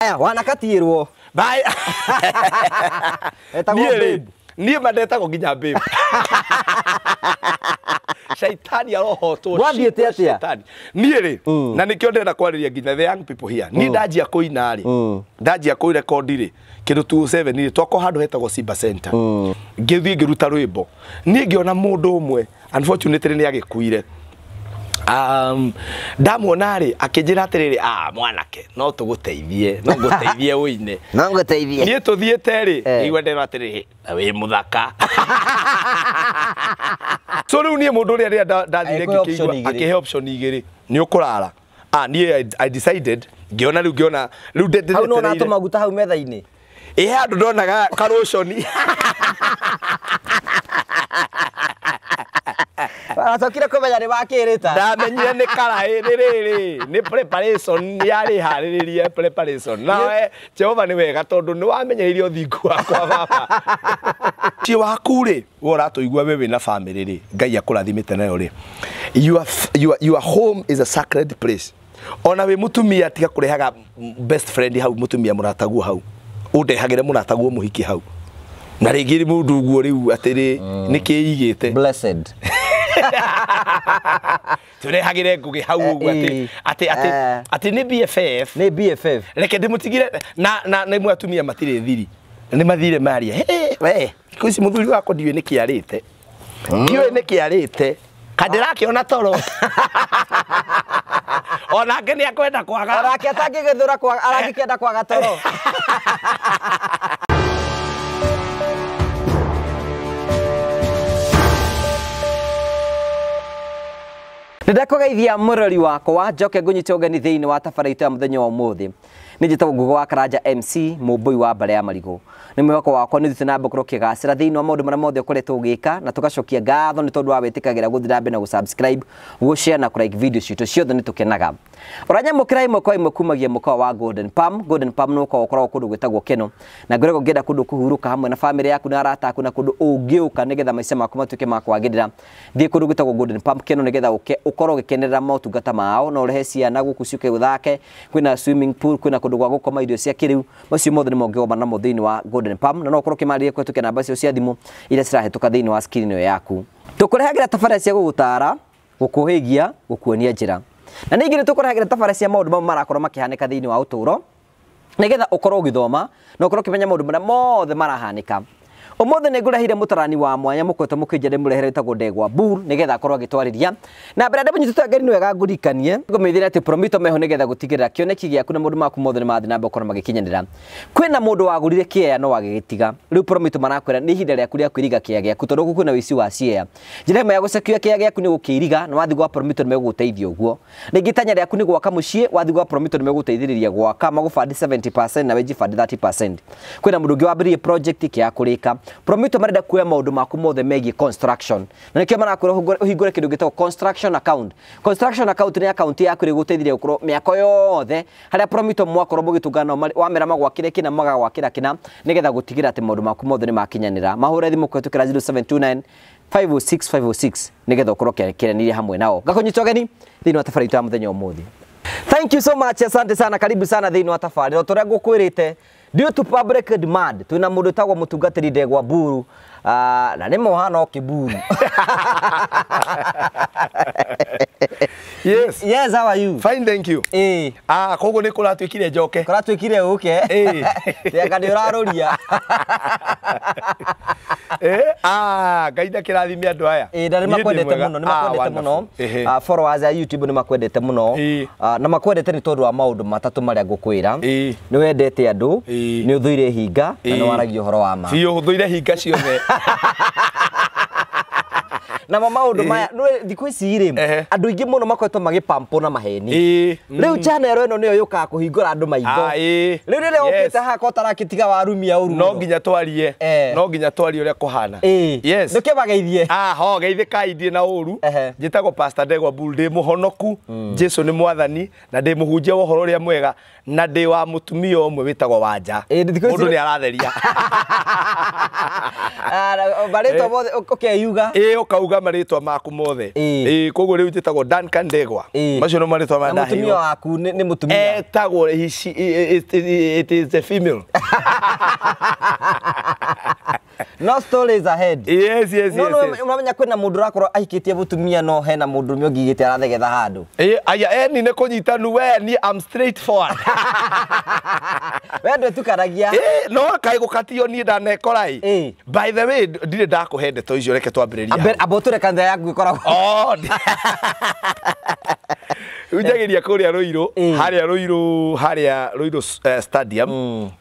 Aya wanakatiirwo. Bye. Etagwo babe. Niĩ mandetagwo nginya babe. Shaitani arohotwo. Gwathiĩte atĩa? Niĩ rĩ, na nĩkĩo ndĩrenda kwarĩria nginya the young people here. Niĩ ndanjia kũina rĩ, ndanjia kũrekondi rĩ, kĩndũ 207 rĩ, twakwa handũ hetagwo Simba Center. Ngĩthiĩ ngĩruta rwĩmbo. Niĩ ngĩona mũndũ ũmwe, unfortunately nĩ agĩkuire. Ndamuona rĩ, akĩnjĩra atĩrĩrĩ, ah mwanake, no tũgũteithie, no ngũteithie ũine. No ngũteithie. Niĩ tũthiĩte rĩ, igua nderwo atĩrĩrĩ, na wĩ mũthaka. So rĩu niĩ mũndũ ũrĩa rĩrĩa ndathire ngĩkĩigua akĩhe option igĩrĩ, nĩ ũkũrara. Ah niĩ I decided, ngĩona rĩu ngĩona rĩu ndĩ hau no na tũmaguta hau metha-inĩ. Ĩ handũ ndonaga karũconi. Aracokire kũmenya nĩ wakĩrĩta. Ndamenyire nĩ karaĩ rĩrĩ nĩ preparation yarĩ harĩrĩrie preparation. Nawe Jehova nĩ wega tondũ nĩ wamenyereire ũthingu wakwa baba. Mũciĩ waku rĩ, we ũratũigua we wĩna family rĩ, Ngai akũrathimĩte nayo rĩ. Your home is a sacred place. Ona wĩ mũtumia tiga kũrehaga best friend hau, mũtumia mũrataguo hau. Ũndehagĩre mũrataguo mũhiki hau. Na rĩngĩ mũndũ ũguo rĩu atĩrĩ nĩkĩigĩte. Blessed. Turehagire ngugi hau ũguo atĩ atĩ atĩ atĩ nĩ BFF. Nĩ BFF. Reke ndĩmũtigire na na nĩ atumia matirĩ thiri. Nĩ mathire maria. Hey, we, thikũ ici mũthuri wakwa ndiũĩ nĩkĩ arĩte. Ndiũĩ nĩkĩ arĩte. Kandĩrakĩona toro. Onake nĩ akwenda kwaga. Onake atangĩgĩthũra kwaga, arangĩkĩenda kwaga toro. Ndakũgeithia mũrori wakwa njoke ngũnyite ũgeni thĩinĩ wa tabarĩra itũ ya mũthenya wa ũmũthĩ. Nĩ njĩtagwo Ngugi wa Karanja MC mũmbũi wa mbare ya marigũ. Nĩ mwĩhoko wakwa nĩ ũthiĩte na mbere gũkorwo ũkĩgacĩra thĩinĩ wa maũndũ marĩa mothe ũkoretwo ũgĩka, na tũgacokia ngatho nĩ tondũ wa wĩtĩkagĩra gũthiĩ na mbere na gũ-subscribe, gũ-share na kũ-like video citũ ciothe, nĩ tũkenaga. Ũranyamũkĩra ĩmwe kwa ĩmwe kumagia mũkawa wa Golden Palm. Golden Palm nĩ mũkawa ũkoragwo kũndũ gwĩtagwo Keno, na ngoragwo ngĩenda kũndũ kũhurũka hamwe na famĩlĩ yaku na arata aku, na kũndũ ũngĩũka nĩgetha maica maku matuĩke ma kwagĩrĩra. Thiĩ kũndũ gwĩtagwo Golden Palm Keno nĩgetha ũke ũkorwo ũgĩkenerera motungata mao, na ũrehe ciana gũkũ ciũke gũthake. Kwĩna swimming pool, kwĩna kũndũ gwa gũkoma irio cia kĩrĩu, macio mothe nĩ mongĩgoma namo thĩinĩ wa Golden Palm, na no ũkorwo ũkĩmarĩria kũhetũkia namba cio cia thimũ iria cirahĩtũka thĩinĩ wa screen ĩyo yaku. Tũkũrehagĩra tabarĩra cia gũgũtara, gũkũhĩgia, gũkuonia njĩra, na ningĩ nĩ tũkũrehagĩra tabarĩra cia maũndũ mamwe marakorwo makĩhanĩka thĩinĩ wa ũtũũro, nĩgetha ũkorwo ũgĩthoma na ũkorwo ũkĩmenya maũndũ marĩa mothe marahanĩka. Ũmũthĩ nĩ ngũrehire mũtarani wa mwanya mũkoretwo mũkĩnja ndĩmũrehere wĩtagwo Ndegwa Bull nĩgetha akorwo agĩtwarĩria. Na mbere ndĩmũnyitĩte ngeni wega ngũririkanie ngũmeithĩre atĩ Promito meho nĩgetha gũtigĩrĩra kĩoneki gĩaku na maũndũ maku mothe nĩ mathiĩ na mbere gũkorwo magĩkinyanĩra. Kwĩna mũndũ wagũrire kĩea no agĩgĩtiga. Rĩu Promito marakwĩra nĩ ihinda rĩaku rĩa kwĩriga kĩea gĩaku tondũ gũkũ kwĩna ũici wa ciea. Njĩra ĩmwe ya gũcekia kĩea gĩaku nĩ gũkĩiriga, na wathiĩ gwa Promito nĩ megũgũteithia ũguo. Rĩngĩ itanya rĩaku nĩ gwaka mũciĩ, wathiĩ gwa Promito nĩ megũgũteithĩrĩria gwaka, magũbandi 70% na wĩjibandi 30%. Kwĩna mũndũ ũngĩ wambĩrĩirie project kĩa kũrĩka. Promito marenda kuoya maũndũ maku mothe megiĩ construction, na nĩkĩo marakwĩra ũhingũre kĩndũ gĩtagwo construction account. Construction account nĩ account yaku ĩrĩgũteithĩrĩria gũkorwo mĩako yothe harĩa Promito mwakorwo mũgĩtũngana nao, wamera magwakĩre kĩna magagwakĩra kĩna, nĩgetha gũtigĩrĩra atĩ maũndũ maku mothe nĩ makinyanĩra. Mahũre thimũ kũhetũkĩra 0729 506 506 nĩgetha ũkorwo ũkĩaranĩria hamwe nao. Ngakũnyita ũgeni thĩinĩ wa tabarĩra itũ ya mũthenya ũmũthĩ. Thank you so much, asante sana, karibu sana thĩinĩ wa tabarĩra. O ta ũrĩa ngũkwĩrĩte, due to public demand, twĩna mũndũ wĩtagwo mũtungatĩri Ndegwa Mburu, na nĩ mũhana o kĩburu. Yes. Yes, how are you? Fine, thank you. Eh. Ah, koguo nĩ kũratuĩkire njoke. Kũratuĩkire ũke. Eh. Tianga nĩ ũrarũria. Eh, ah, Ngai ndakĩrathime andũ aya. Eh, na nĩ makwendete mũno, nĩ makwendete mũno. Followers a YouTube nĩ makwendete mũno. Na makwendete nĩ tondũ wa maũndũ matatũ marĩa ngũkwĩra. Nĩ wendete andũ, nĩ ũthũire hinga, na nĩ waragia ũhoro wa ma. Biũ, ũthũire hinga ciothe. Na maũndũ maya, thikũ ici rĩ, andũ aingĩ mũno makoretwo magĩpampwo na maheni. Rĩu channel ĩno nĩyo yũkaga kũhingũra andũ maitho. Rĩu rĩrĩa ũkĩte haha ko ũtarakĩtiga warumia ũru. No nginya twarie. No nginya twarie ũrĩa kũhana. Yes. Ndũkĩmageithie. Ah, ho geithĩkai ndirĩ na ũru. Njĩtagwo Pastor Ndegwa Bull, ndĩ mũhonoku. Jesu nĩ mwathani na ndĩ mũhunjia wa ũhoro ũrĩa mwega na ndĩ wa mũtumia ũmwe wĩtagwo Wanja. Mũndũ nĩ aratheria. Marĩtwa mothe ũkeyuga. Ĩ, ũkauga. Uga marĩtwa maku mothe. Ĩĩ, koguo rĩu njĩtagwo Duncan Ndegwa. Macio no marĩtwa ma ndaheirwo. Mũtumia waku nĩ mũtumia. Etagwo it is a female. No stories ahead. Yes, yes, no, yes. No, yes. Unamenya kwina mundu rakorwo ahikitie mutumia no hena mundu ume ungigite arathegetha handu. Eh, aya ni nikunyitanu we ni I'm straight forward. We ndwetukaragia. Eh, no kai gukatio ni ndanekora i. By the way, ndire ndakuhe ndeto icio reke twambiriria. Abo ture kanitha yaku ikoragwo. Oh. Unjagiria kuria Ruiru, haria Ruiru, haria Ruiru Stadium.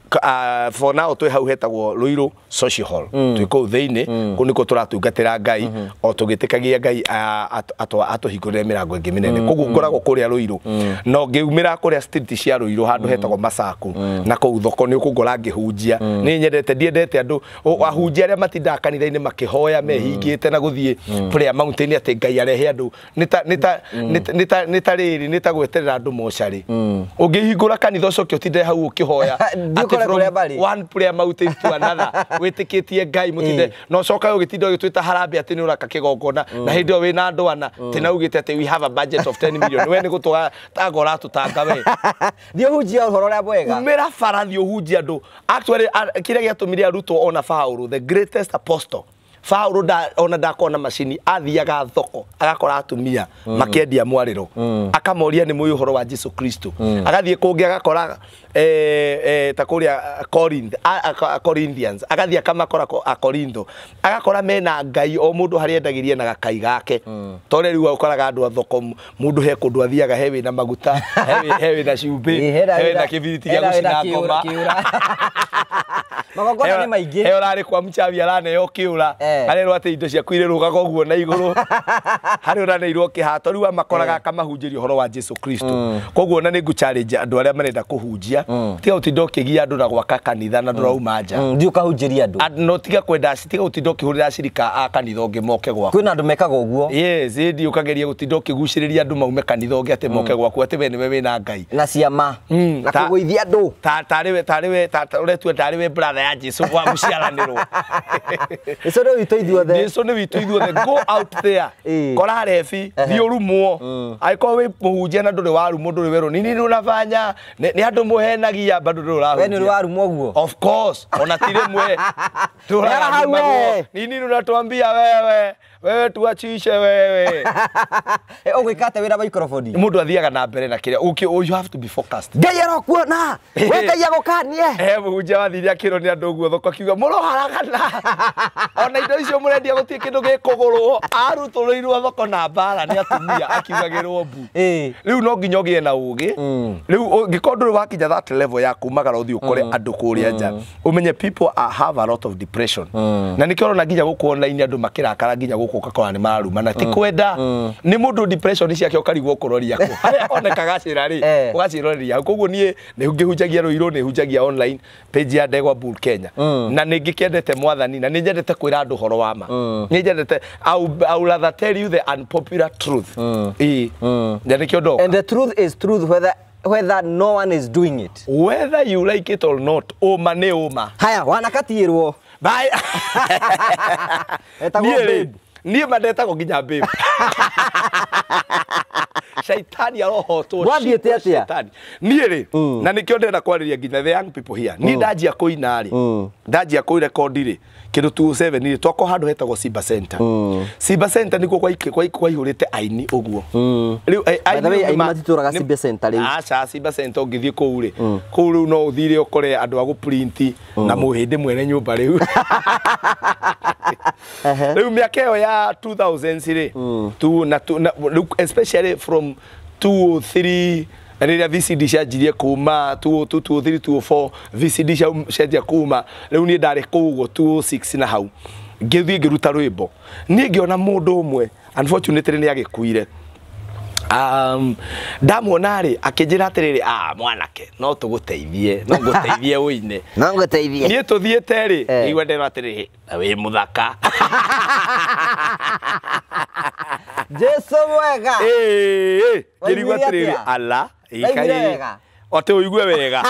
For now twi hau hetagwo Ruiru Social Hall. Twi kuu thiini, kuu nikuo turatungatira Ngai, o tugitikagia Ngai atuhingurire mirango ingi minene. Koguo ngoragwo kuria Ruiru. No ngiumira kuria street cia Ruiru handu hetagwo Masaku na kuu thoko ni ukungora ngihunjia. Ni nyendete ndiendete andu ahunjia aria matindaga kanitha-ini makihoya mehingite na guthie prayer mountain ati Ngai arehe andu ni ta riri ni ta gweterera andu mocarĩ. Ungihingura kanitha ucoke utinde hau ukihoya one prayer mountain to another witikitie Ngai mutinde no coka ugitinda ugitwita harambee ati ni uraka kigongona na hindi yo wina andu ana tina ugite ati we have a budget of 10 million we ni gutwa tanga uratutanga we thie hunjia uhoro uria mwega umira bara thie uhunjia andu actually kiria giatumire arutwo ona Paulo the greatest apostle Paulo ona ndakona macini athiaga thoko agakora atumia makiendia mwariro akamoria ni muyu uhoro wa Jesu Kristo agathie kungi agakora ta kuria Corinth Corinthians agathie akamakora a Corintho agakora mena Ngai o mundu haria endagirie na gakai gake tore riu ukoraga andu a thoko mundu he kundu athiaga he wina maguta he wina cumbĩ he wina kibiriti gia gucina ngoma magongona ni maingi he urari kwa mchawi araneo kiura arerwo ati indo ciaku irerugaga uguo na iguru hari uraneirwo kihato riu amakoraga akamahunjĩria ũhoro wa Jesu Kristo koguo na nĩ challenge andu aria marenda kũhunjia tiga ũtinda ũkĩgia andu na gwaka kanitha na ndũrauma nja thiĩ ũkahunjĩria andũ no tiga kwenda tiga ũtinda ũkĩhũrĩra acirika a kanitha ũngĩ moke gwaku kwĩna andũ mekaga ũguo yes ĩndi ũkageria gũtinda ũkĩgucĩrĩria andũ maume kanitha ũngĩ atĩ moke gwaku atĩ we nĩwe wĩna Ngai na ciama na kũgũithia andũ tarĩwe ũretua tarĩwe brother ya Jesu wa mũciaranĩrwo Jesu nĩ witũ ithuothe Jesu nĩ witũ ithuothe go out there kora rebi thiĩ ũrumwo angĩkorwo wĩ mũhunjia na ndũrĩ warumwo ndũrĩ werwo ni nini unafanya nĩ andũ mũhenagia bado ndũrĩ ũrahunjia we nĩ ũrĩ warumwo ũguo of course ona ti rĩmwe tũrarumagwo ni nini unatuambia wewe wewe tuachishe wewe ũgwĩka atĩa wĩra microphone mũndũ athiaga na mbere na kĩrĩa you have to be focused Ngai arokuona we Ngai agũkanie mũhunjia wathire akĩrwo nĩ andũ ũguo thoko akiuga mũroharagana ona indo icio mũrendia gũtirĩ kĩndũ gĩkũgũrwo arutũrĩirwo thoko na mbara nĩ atumia akiugagĩrwo mbu rĩu no nginya ũgĩe na ũgĩ rĩu ũngĩkorwo ndũrĩ wakinya that level ya kumagara ũthiĩ ũkore andũ kũrĩa nja ũmenye people have a lot of depression na nĩkĩo ũrona nginya gũkũ online andũ makĩrakara nginya gũkũ ũgakora nĩ mararumana ti kwenda nĩ mũndũ depression ciake ũkarigwo ũkũroria kũ harĩa onekaga cĩra rĩ ũgaciroreria hau koguo niĩ nĩ ngĩhunjagia Ruiru nĩ hunjagia online page ya Ndegwa Bull Kenya na nĩ ngĩkĩendete mwathani na nĩ nyendete kwĩra andũ ũhoro wa ma nĩ nyendete I would rather tell you the unpopular truth ĩĩ na nĩkĩo ndoka and the truth is truth whether no one is doing it whether you like it or not ũma nĩ ũma haya wanakatirwo bye etagwo babe niĩ ma ndetagwo nginya babe Shaitani arohotwo gwathiĩte atĩa niĩ rĩ na nĩkĩo ndĩrenda kwarĩria nginya the young people here niĩ ndanjia kũina rĩ ndanjia kũrekondi rĩ kĩndũ 207 rĩ twakwa handũ hetagwo Simba Center Simba Center nĩkuo kwaihũrĩte aini ũguo rĩu aini matitũraga Simba Center rĩu aca Simba Center ũngĩthiĩ kũu rĩ kũu rĩu no ũthire ũkore andũ a gũprinti na mũhĩndĩ mwene nyũmba rĩu rĩu mĩaka ĩyo ya 2000s rĩ especially from 203 rĩrĩa VCD cianjirie kuma 202 203 204 VCD cianjia kuma rĩu niĩ ndarĩ kũu ũguo 206 na hau ngĩthiĩ ngĩruta rwĩmbo niĩ ngĩona mũndũ ũmwe unfortunately nĩ agĩkuire ndamuona rĩ akĩnjĩra atĩrĩrĩ mwanake no tũgũteithie no ngũteithie ũine no ngũteithie niĩ tũthiĩte rĩ igua nderwo atĩrĩrĩ na wĩ mũthaka Jesu mwega ngĩrigwo atĩrĩrĩ ala Atĩ ũigue wega.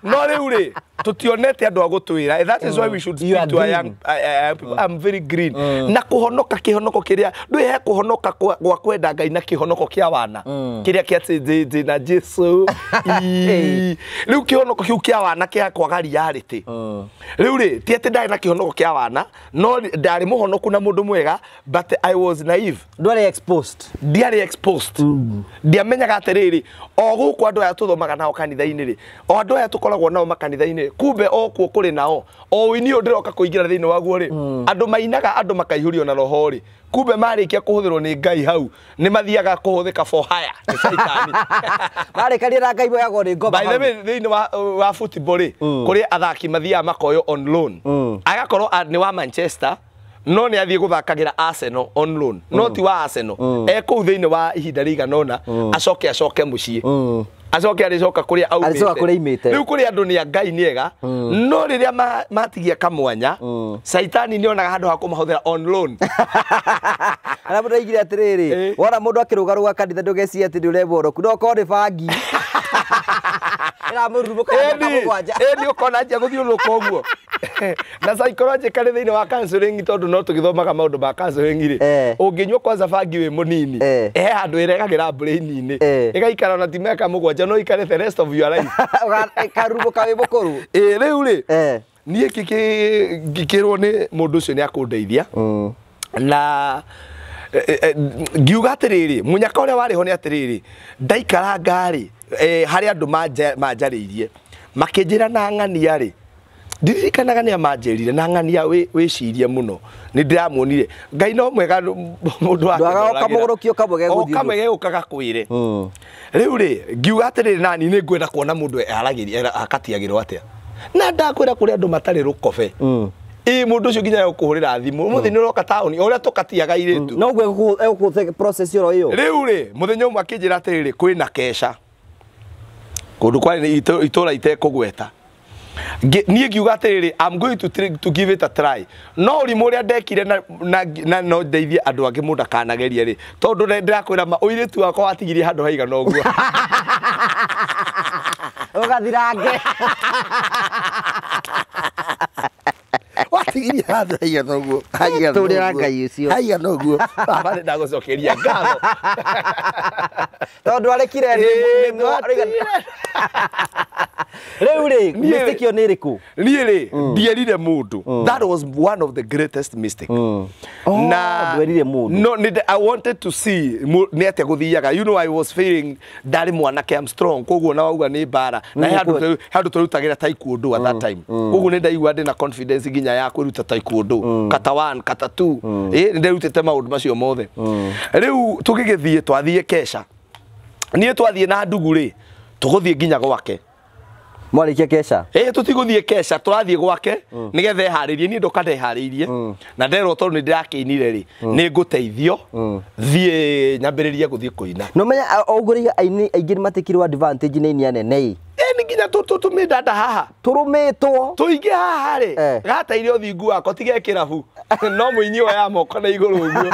No rĩu rĩ, tũtionete andũ a gũtwĩra. That is why we should You speak are to our young green. people. I'm very green. Na kũhonoka kĩhonoko kĩrĩa ndũĩ he kũhonoka gwa kwenda Ngai na kĩhonoko kĩa wana kĩrĩa kĩa atĩ ndĩ na Jesu. Ii. Rĩu kĩhonoko kĩu kĩa wana kĩa kwaga reality. Rĩu rĩ, ti atĩ ndarĩ na kĩhonoko kĩa wana, no ndarĩ mũhonoku na mũndũ mwega, but I was naive. Ndwarĩ exposed. Ndiarĩ exposed. Ndiamenyaga atĩrĩrĩ, o gũkũ andũ aya tũthomaga nao kanitha-inĩ rĩ, o andũ aya tũkoragwo nao makanitha-inĩ, kumbe o kuo kũrĩ nao, o ũini ũyũ ndĩroka kũingĩra thĩinĩ waguo rĩ, andũ mainaga andũ makaihũrio na roho rĩ, kumbe marĩkia kũhũthĩrwo nĩ Ngai hau nĩ mathiaga kũhũthĩka for hire nĩ caitani. Marĩkaria na Ngai moyagwo nĩ ngoma. By the way, thĩinĩ wa football rĩ, kũrĩ athaki mathiaga makoywo on loan, agakorwo nĩ wa Manchester no nĩ athiĩ gũthakagĩra Arsenal on loan, no ti wa Arsenal, e kũu thĩinĩ wa ihinda rĩigana ũna, acoke mũciĩ, acoke arĩcoka kũrĩa Arĩcoka kũrĩa aumĩte. Rĩu kũrĩ andũ nĩ a Ngai nĩ ega, no rĩrĩa matigia kamwanya, caitani nĩ onaga handũ ha kũmahũthĩra on loan. Arĩa mũndũ aigire atĩrĩrĩ, wona mũndũ akĩrũgarũga kanitha ndũgecirie atĩ nĩ ũremwo no okorwo nĩ bangi ĩramũrurumũka mĩaka 7. Ĩni ũkona anjia gũthiũrũrũka ũguo. Na psychologically thĩinĩ wa counseling, tondũ no tũgĩthomaga maũndũ ma counseling rĩ, ũngĩnyua kwanza bangi wĩ mũnini, he handũ ĩregagĩra brain-inĩ, ĩgaikara ona ti mĩaka 7, no ĩikare the rest of your life. Karurumũka wĩ mũkũrũ. Ĩ rĩu rĩ, niĩ ngĩkĩrwo nĩ mũndũ ũcio nĩ akũndeithia, na ngiuga atĩrĩrĩ, mũnyaka ũrĩa warĩ ho nĩ atĩrĩrĩ, ndaikaranga rĩ, harĩ andũ manjarĩirie makĩnjĩra na ng'ania rĩ, ndirikanaga nĩ amanjĩrire na ng'ania wĩcirie mũno, nĩ ndĩramuonire Ngai no mwega mũndũ wake. Ndwagaga kamũgũrũkio kamwe gegũthiĩ. O kamwe gegũka gakwĩre. Rĩu rĩ, ngiuga atĩrĩrĩ, nani nĩ ngwenda kuona mũndũ aragĩria akatiagĩrwo atĩa, na ndakwĩra kũrĩ andũ matarĩ rũkobe. Ĩ mũndũ ũcio nginya egũkũhũrĩra thimũ, ũmũthĩ nĩ ũroka taũni o ũrĩa tũkatiaga airĩtu. No ũguo egũkũ process oro ĩyo. Rĩu rĩ, mũthenya ũmwe akĩnjĩra atĩrĩrĩ, kwĩna keca kũndũ kwarĩ nĩ itũra itekũgweta. Niĩ ngiuga atĩrĩrĩ, I'm going to give it a try. No ũrimũ ũrĩa ndekire na no ndeithie andũ angĩ mũndũ akanagerie rĩ, tondũ ndĩrakwĩra ma ũirĩtu wakwa watigirie handũ haigana ũguo. Ũgathirange. Watigirie handũ haigana ũguo. Haigana Tũrĩra ũguo. Ngai ũcio. Haigana ũguo. Baba nĩ ndagũcokeria ngatho. Tondũ arekire Ĩĩ, rĩu rĩ, Niĩ- mistake ĩyo nĩ ĩrĩkũ? Niĩ rĩ, ndierire mũndũ. That was one of the greatest mistake. Oh, ndwerire mũndũ. No, I wanted to see nĩ atĩa gũthiaga. You know, I was feeling ndarĩ mwanake, I'm strong, koguo na wauga nĩ mbara na he handũ twerutagĩra taekwondo at that time, koguo nĩ ndaigua ndĩ na confidence nginya ya kwĩruta taekwondo kata 1 kata 2. Ĩ nĩ nderutĩte maũndũ macio mothe. Rĩu tũgĩgĩthiĩ, twathiĩ kesha, niĩ twathiĩ na ndugu rĩ, tũgũthiĩ nginya gwake. Mwarĩkia kesha. Ĩ tũtigũthiĩ kesha, tũrathiĩ gwake nĩgetha eharĩrie. Niĩ ndoka ndeharĩirie na nderwo tondũ nĩ ndĩrakĩinire rĩ, nĩ ngũteithio thiĩ nyambĩrĩrie gũthiĩ kũina. No menya ũguo rĩ, aini aingĩ nĩ matikirwo advantage nĩ aini anene ĩ. Ĩ nĩ nginya tũmĩndanda haha Tũrũmĩtwo. tũingĩ haha rĩ, gateire ũthingu wakwa tige kĩrabu no mũini oya moko na igũrũ ũguo,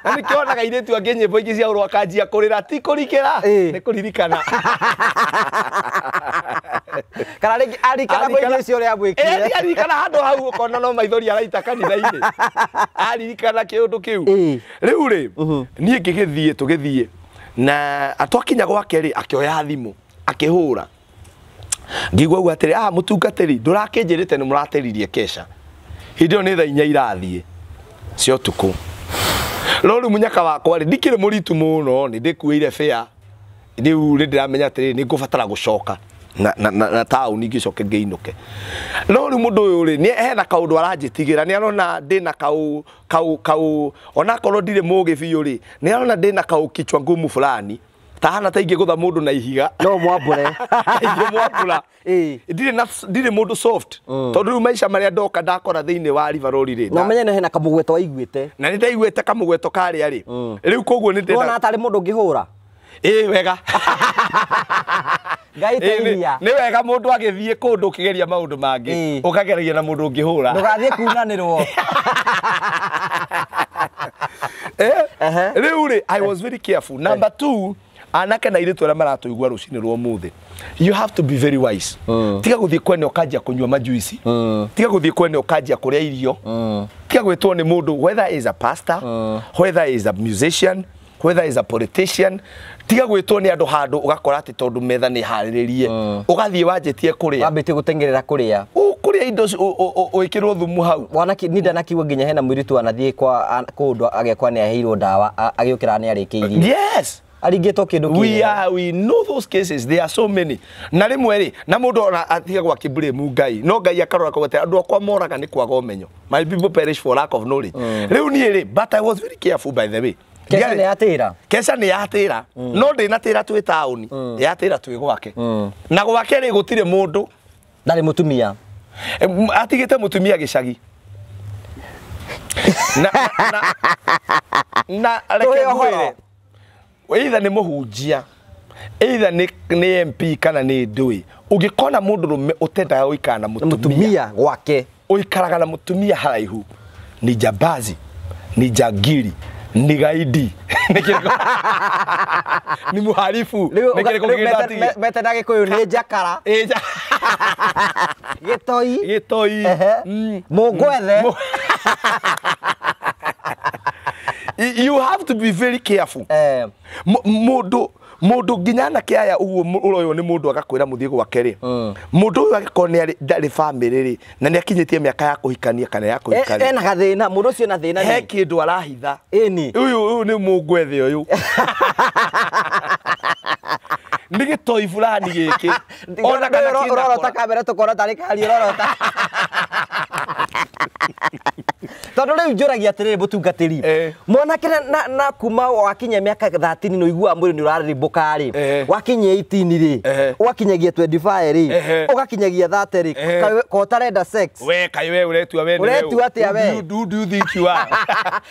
na nĩkĩonaga airĩtu angĩ nyĩmbo ingĩ cia ũrũ akanjia kũrĩra, ti kũrikĩra, nĩ kũririkana. Kana rĩngĩ arikana mũini ũcio ũrĩa amwĩkire. Ĩ aririkana handũ hau ũkona no maithori araita kanitha-inĩ, aririkana kĩũndũ kĩu. Rĩu rĩ, niĩ ngĩgĩthiĩ, tũgĩthiĩ na twakinya gwake rĩ, akĩoya thimũ akĩhũra, ngĩigua uga atĩrĩ, mũtungatĩri, ndũrakĩnjĩrĩte nĩ mũratĩririe kesha. Hĩndĩ ĩyo nĩ thaa 4 irathiĩ cia ũtukũ. No rĩu mũnyaka wakwa rĩ, ndikĩrĩ mũritu mũno, nĩ ndĩkuĩire fare. Rĩu nĩ ndĩramenya atĩrĩrĩ, nĩ ngũbatara gũcoka na taũni ngĩcoke ngĩinũke. No rĩu mũndũ ũyũ rĩ, nĩ hena kaũndũ aranjĩtigĩra, nĩ arona ndĩna kau kau kau, onakorwo ndirĩ mũgĩ biũ rĩ, nĩ arona ndĩna kau kichwa ngumu fulani, ta hana ta ingĩgũtha mũndũ na ihiga. No mwambũre. Ingĩmwambũra. Ndirĩ mũndũ soft, tondũ rĩu maica marĩa ndoka ndakora thĩinĩ wa River Road rĩ, No menye nĩ hena kamũgweto waiguĩte. Na nĩ ndaiguĩte kamũgweto karĩa rĩ, rĩu koguo nĩ ndĩna Wona atarĩ mũndũ ũngĩhũra. Ĩ wega. Ngai teithia. Nĩ wega mũndũ agĩthiĩ kũndũ ũkĩgeria maũndũ mangĩ, ũkageragia na mũndũ ũngĩhũra. Ndũgathiĩ kunanĩrwo. Rĩu rĩ, I was very careful. Number 2, Anake na airĩtu arĩa maratũigua rũcinĩ rwa ũmũthĩ, you have to be very wise. Tiga gũthiĩ kwene ũkanjia kũnyua majuici, tiga gũthiĩ kwene ũkanjia kũrĩa irio, tiga gwĩtwo nĩ mũndũ, whether is a pastor, whether is a musician, whether is a politician, tiga gwĩtwo nĩ andũ handũ ũgakora atĩ tondũ metha nĩ harĩrĩrie ũgathiĩ wanjĩtie kũrĩa, wambĩtie gũteng'erera kũrĩa, ũkũrĩa indo wĩkĩrwo thumu hau. Wanaki ni ndanakiuga nginya hena mũirĩtu anathiĩ kwa kũndũ agekwa nĩ aheirwo ndawa, agĩũkĩra nĩ arĩkĩirie. Yes. Aringĩtwo kĩndũ. We know those cases, there are so many. Na rĩmwe rĩ, na mũndũ ona atigagwo akĩblame Ngai, no Ngai akarora akauga atĩ andũ akwa moraga nĩ kwaga ũmenyo. My people perish for lack of knowledge. Rĩu niĩ rĩ, but I was very careful, by the way. Keca nĩ yatĩra. Keca nĩ yatĩra, no ndĩnatĩra twĩ taũni, yatĩra twĩ gwake. Na gwake rĩ, gũtirĩ mũndũ. Ndarĩ mũtumia. Atigĩte mũtumia gĩcagi. Na reke ngwĩre, either nĩ mũhunjia, either nĩ MP kana nĩ ndũĩ, ũngĩkona mũndũrũme ũtendaga gũikara na mũtumia gwake, ũikaraga na mũtumia haraihu, ni jambazi, ni jangiri, ni gaidi, ni muharifu. Mete na Gĩkũyũ nĩ njakara, gĩtoi, gĩtoi, mũngwethe. You have to be very careful. Mũndũ nginya anake aya ũguo ũroywo nĩ mũndũ agakwĩra mũthiĩ gwake rĩ, mũndũ ũyũ angĩkorwo nĩ ndarĩ famĩlĩ rĩ, na nĩ akinyĩtie mĩaka ya kũhikania kana ya kũhikania, ena gathĩna, mũndũ ũcio ena thĩna, he kĩndũ arahitha. Ĩni ũyũ nĩ mũngwethe ũyũ, nĩ gĩtoi fulani gĩkĩ. Ona kana ũrorota kamera tũkona tarĩ kari ũrorota. Tondũ rĩu njũragia atĩrĩrĩ mũtungatĩri, mwanake na kuma wakinya mĩaka 30 nĩ ũiguaga mwĩrĩ nĩ ũrarĩrĩmbũka rĩ, wakinyia 18 rĩ, ũgakinyagia 25 rĩ, ũgakinyagia 30 rĩ, ko ũtarenda sex. We kaĩ we ũretua we nĩ ũretua atĩa we? Do you think you are?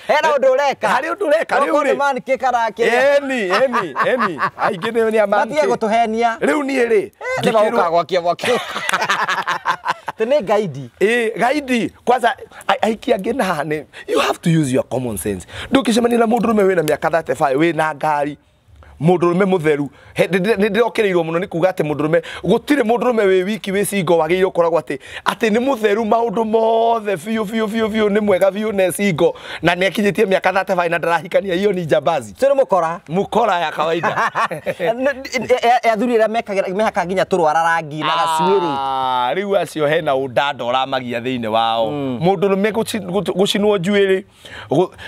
Hena ũndũ ũreka. Harĩ ũndũ ũreka rĩu rĩ. Man kĩ kana kĩrĩa. Eni eni eni aingĩ nĩ a man kĩ. Matige gũtũhenia. Rĩu niĩ rĩ, ngĩkĩrwo gwakia mwaki. Tene gaidi. Gaidi. Kwanza aiki angĩ na haha nĩ, you have to use your common sense. Ndũngĩcemania na mũndũrũme wĩna mĩaka 35 wĩna ngari, mũndũrũme mũtheru. Nĩ ndĩrokereirwo mũno nĩ kuga atĩ mũndũrũme, gũtirĩ mũndũrũme wĩ wiki wĩ single wagĩrĩirwo gũkoragwo atĩ nĩ mũtheru maũndũ mothe biũ biũ biũ biũ, nĩ mwega biũ na single na nĩ akinyĩtie mĩaka 35 na ndarahikania, hiyo ni jambazi. Sio mũkora. Mũkora ya kawaida. Athuri arĩa mehakaga nginya tũrwara rangi na gacuĩrĩ. Rĩu acio hena ũndanda ũramagia thĩinĩ wao. Mũndũrũme gũcinwo njuĩrĩ,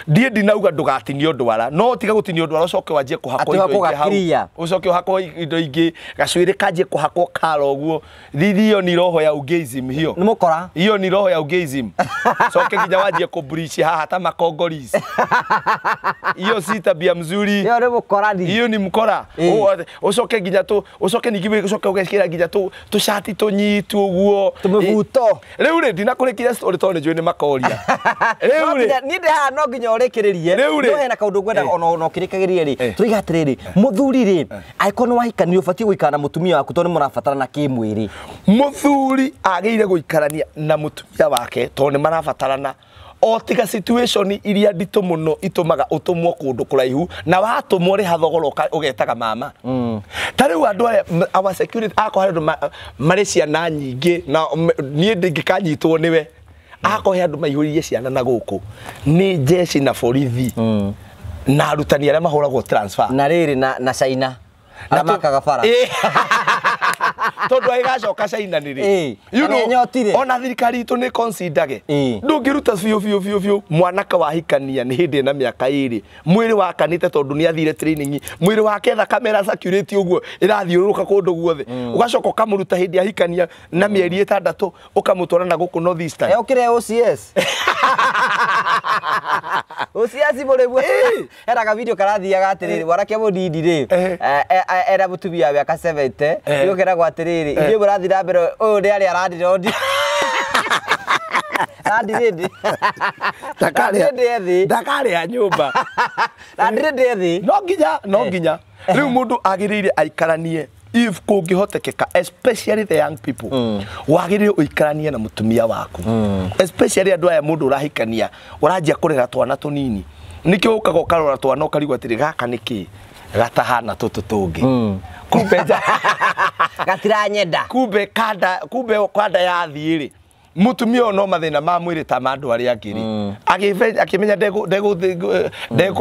ndiĩ ndinauga ndũgatinio ndwara, no tiga gũtinio ndwara ũcoke wanjie kũhakwo indo ingĩ hau. Ũcoke ũhakwo indo ingĩ, gacuĩrĩ kanjie kũhakwo kara ũguo. Hiyo ni roho ya ugeism hiyo. Nĩ mũkora. Hiyo ni roho ya ugeism. Coke nginya wanjie kũbleach haha ta makongolese. Hiyo si tabia mzuri. Hiyo nĩ mũkora ni. Hiyo ni mkora. Ũcoke nginya tũ, ũcoke ningĩ ũcoke ũgekĩra nginya tũ tũcati tũnyitu ũguo. Tũmĩbuto. Rĩu rĩ, ndinakũrĩkirie story tondũ nĩnjũĩ nĩ makoria. Rĩu rĩ, niĩ ndĩ haha no nginya ũrĩkĩrĩrie. No hena kaũndũ ngwenda ona ũkĩrĩkagĩrie rĩ, tũiga atĩrĩrĩ, mũthuri rĩ, angĩkorwo nĩ wahikania ũbatiĩ gũikara na mũtumia waku tondũ nĩ mũrabatarana kĩmwĩrĩ. Mũthuri agĩrĩire gũikarania na mũtumia wake tondũ nĩ marabatarana. O tiga situation iria nditũ mũno itũmaga ũtũmwo kũndũ kũraihu, na watũmwo rĩha thogora ũgetaga mama. Ta rĩu andũ aya, our security akorwo harĩ andũ marĩ ciana nyingĩ, na niĩ ndingĩkanyitwo nĩwe. Akorwo he andũ maihũririe ciana na gũkũ, nĩ jeshi na borithi na arutani arĩa mahũragwo transfer. Na rĩrĩ na China arĩa makaga bara. Tondũ agĩgacoka China nĩ rĩ? You know, ona thirikari itũ nĩ considerage. Ndũngĩruta biũ biũ biũ biũ mwanake wahikania nĩ hĩndĩ ĩna mĩaka 2, mwĩrĩ wakanĩte tondũ nĩ athire training, mwĩrĩ wake thakame ĩra circulate ũguo ĩrathiũrũrũka kũndũ guothe, ũgacoka ũkamũruta hĩndĩ ahikania na mĩeri 6 ũkamũtwara na gũkũ North Eastern. Okire OCS. OCS mũrĩmu. Hena ka video karathiaga atĩrĩrĩ, mwanake mũnini rĩ, era mũtumia wa mĩaka 70, nĩgũkeragwo atĩrĩrĩ, ithuĩ mũrathiĩ na mbere, ũyũ nĩ arĩa arandirondi. Landirĩndĩ. Ndakarĩa nyũmba. Landirĩndĩ ethĩ. No nginya, no nginya. Rĩu mũndũ agĩrĩire aikaranie if kũngĩhotekeka, especially the young people, wagĩrĩire ũikaranie na mũtumia waku. Especially andũ aya mũndũ ũrahikania, ũranjia kũrera twana tũnini. Nĩkĩo ũkaga ũkarora twana ũkarigwo atĩrĩ, gaka nĩ kĩ? gatahana tũtũ tũngĩ kumbe gatiranyenda kumbe kanda kumbe kanda yathiĩ rĩ mutumia ũyũ no mathĩna ma mwĩrĩ ta ma andũ arĩa angĩ rĩ akĩmenya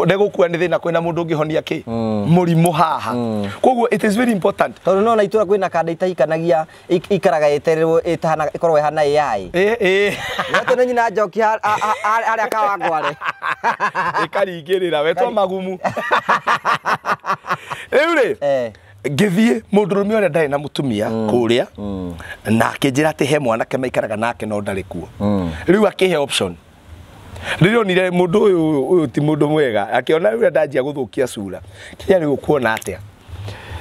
ndegũkua nĩ thĩna kwĩna mũndũ ũngĩhonia kĩ mũrimũ haha koguo it is very important tondũ no na itũra kwĩna kanda itahikanagia ikaraga ĩtererwo ĩtahana ĩkorwo ĩhana AI ĩ wetwo nĩ nyina Njoki harĩa Kawangware ĩkaringĩrĩra wetwo magumu rĩu rĩ ngithie mundurume uria ndari na mutumia kuria na akinjira ati he mwanake maikaraga nake no ndari kuo riu akihe option riria onire mundu uyu ti mundu mwega akiona riu ndanjia guthukia cura kinya riu kuona atia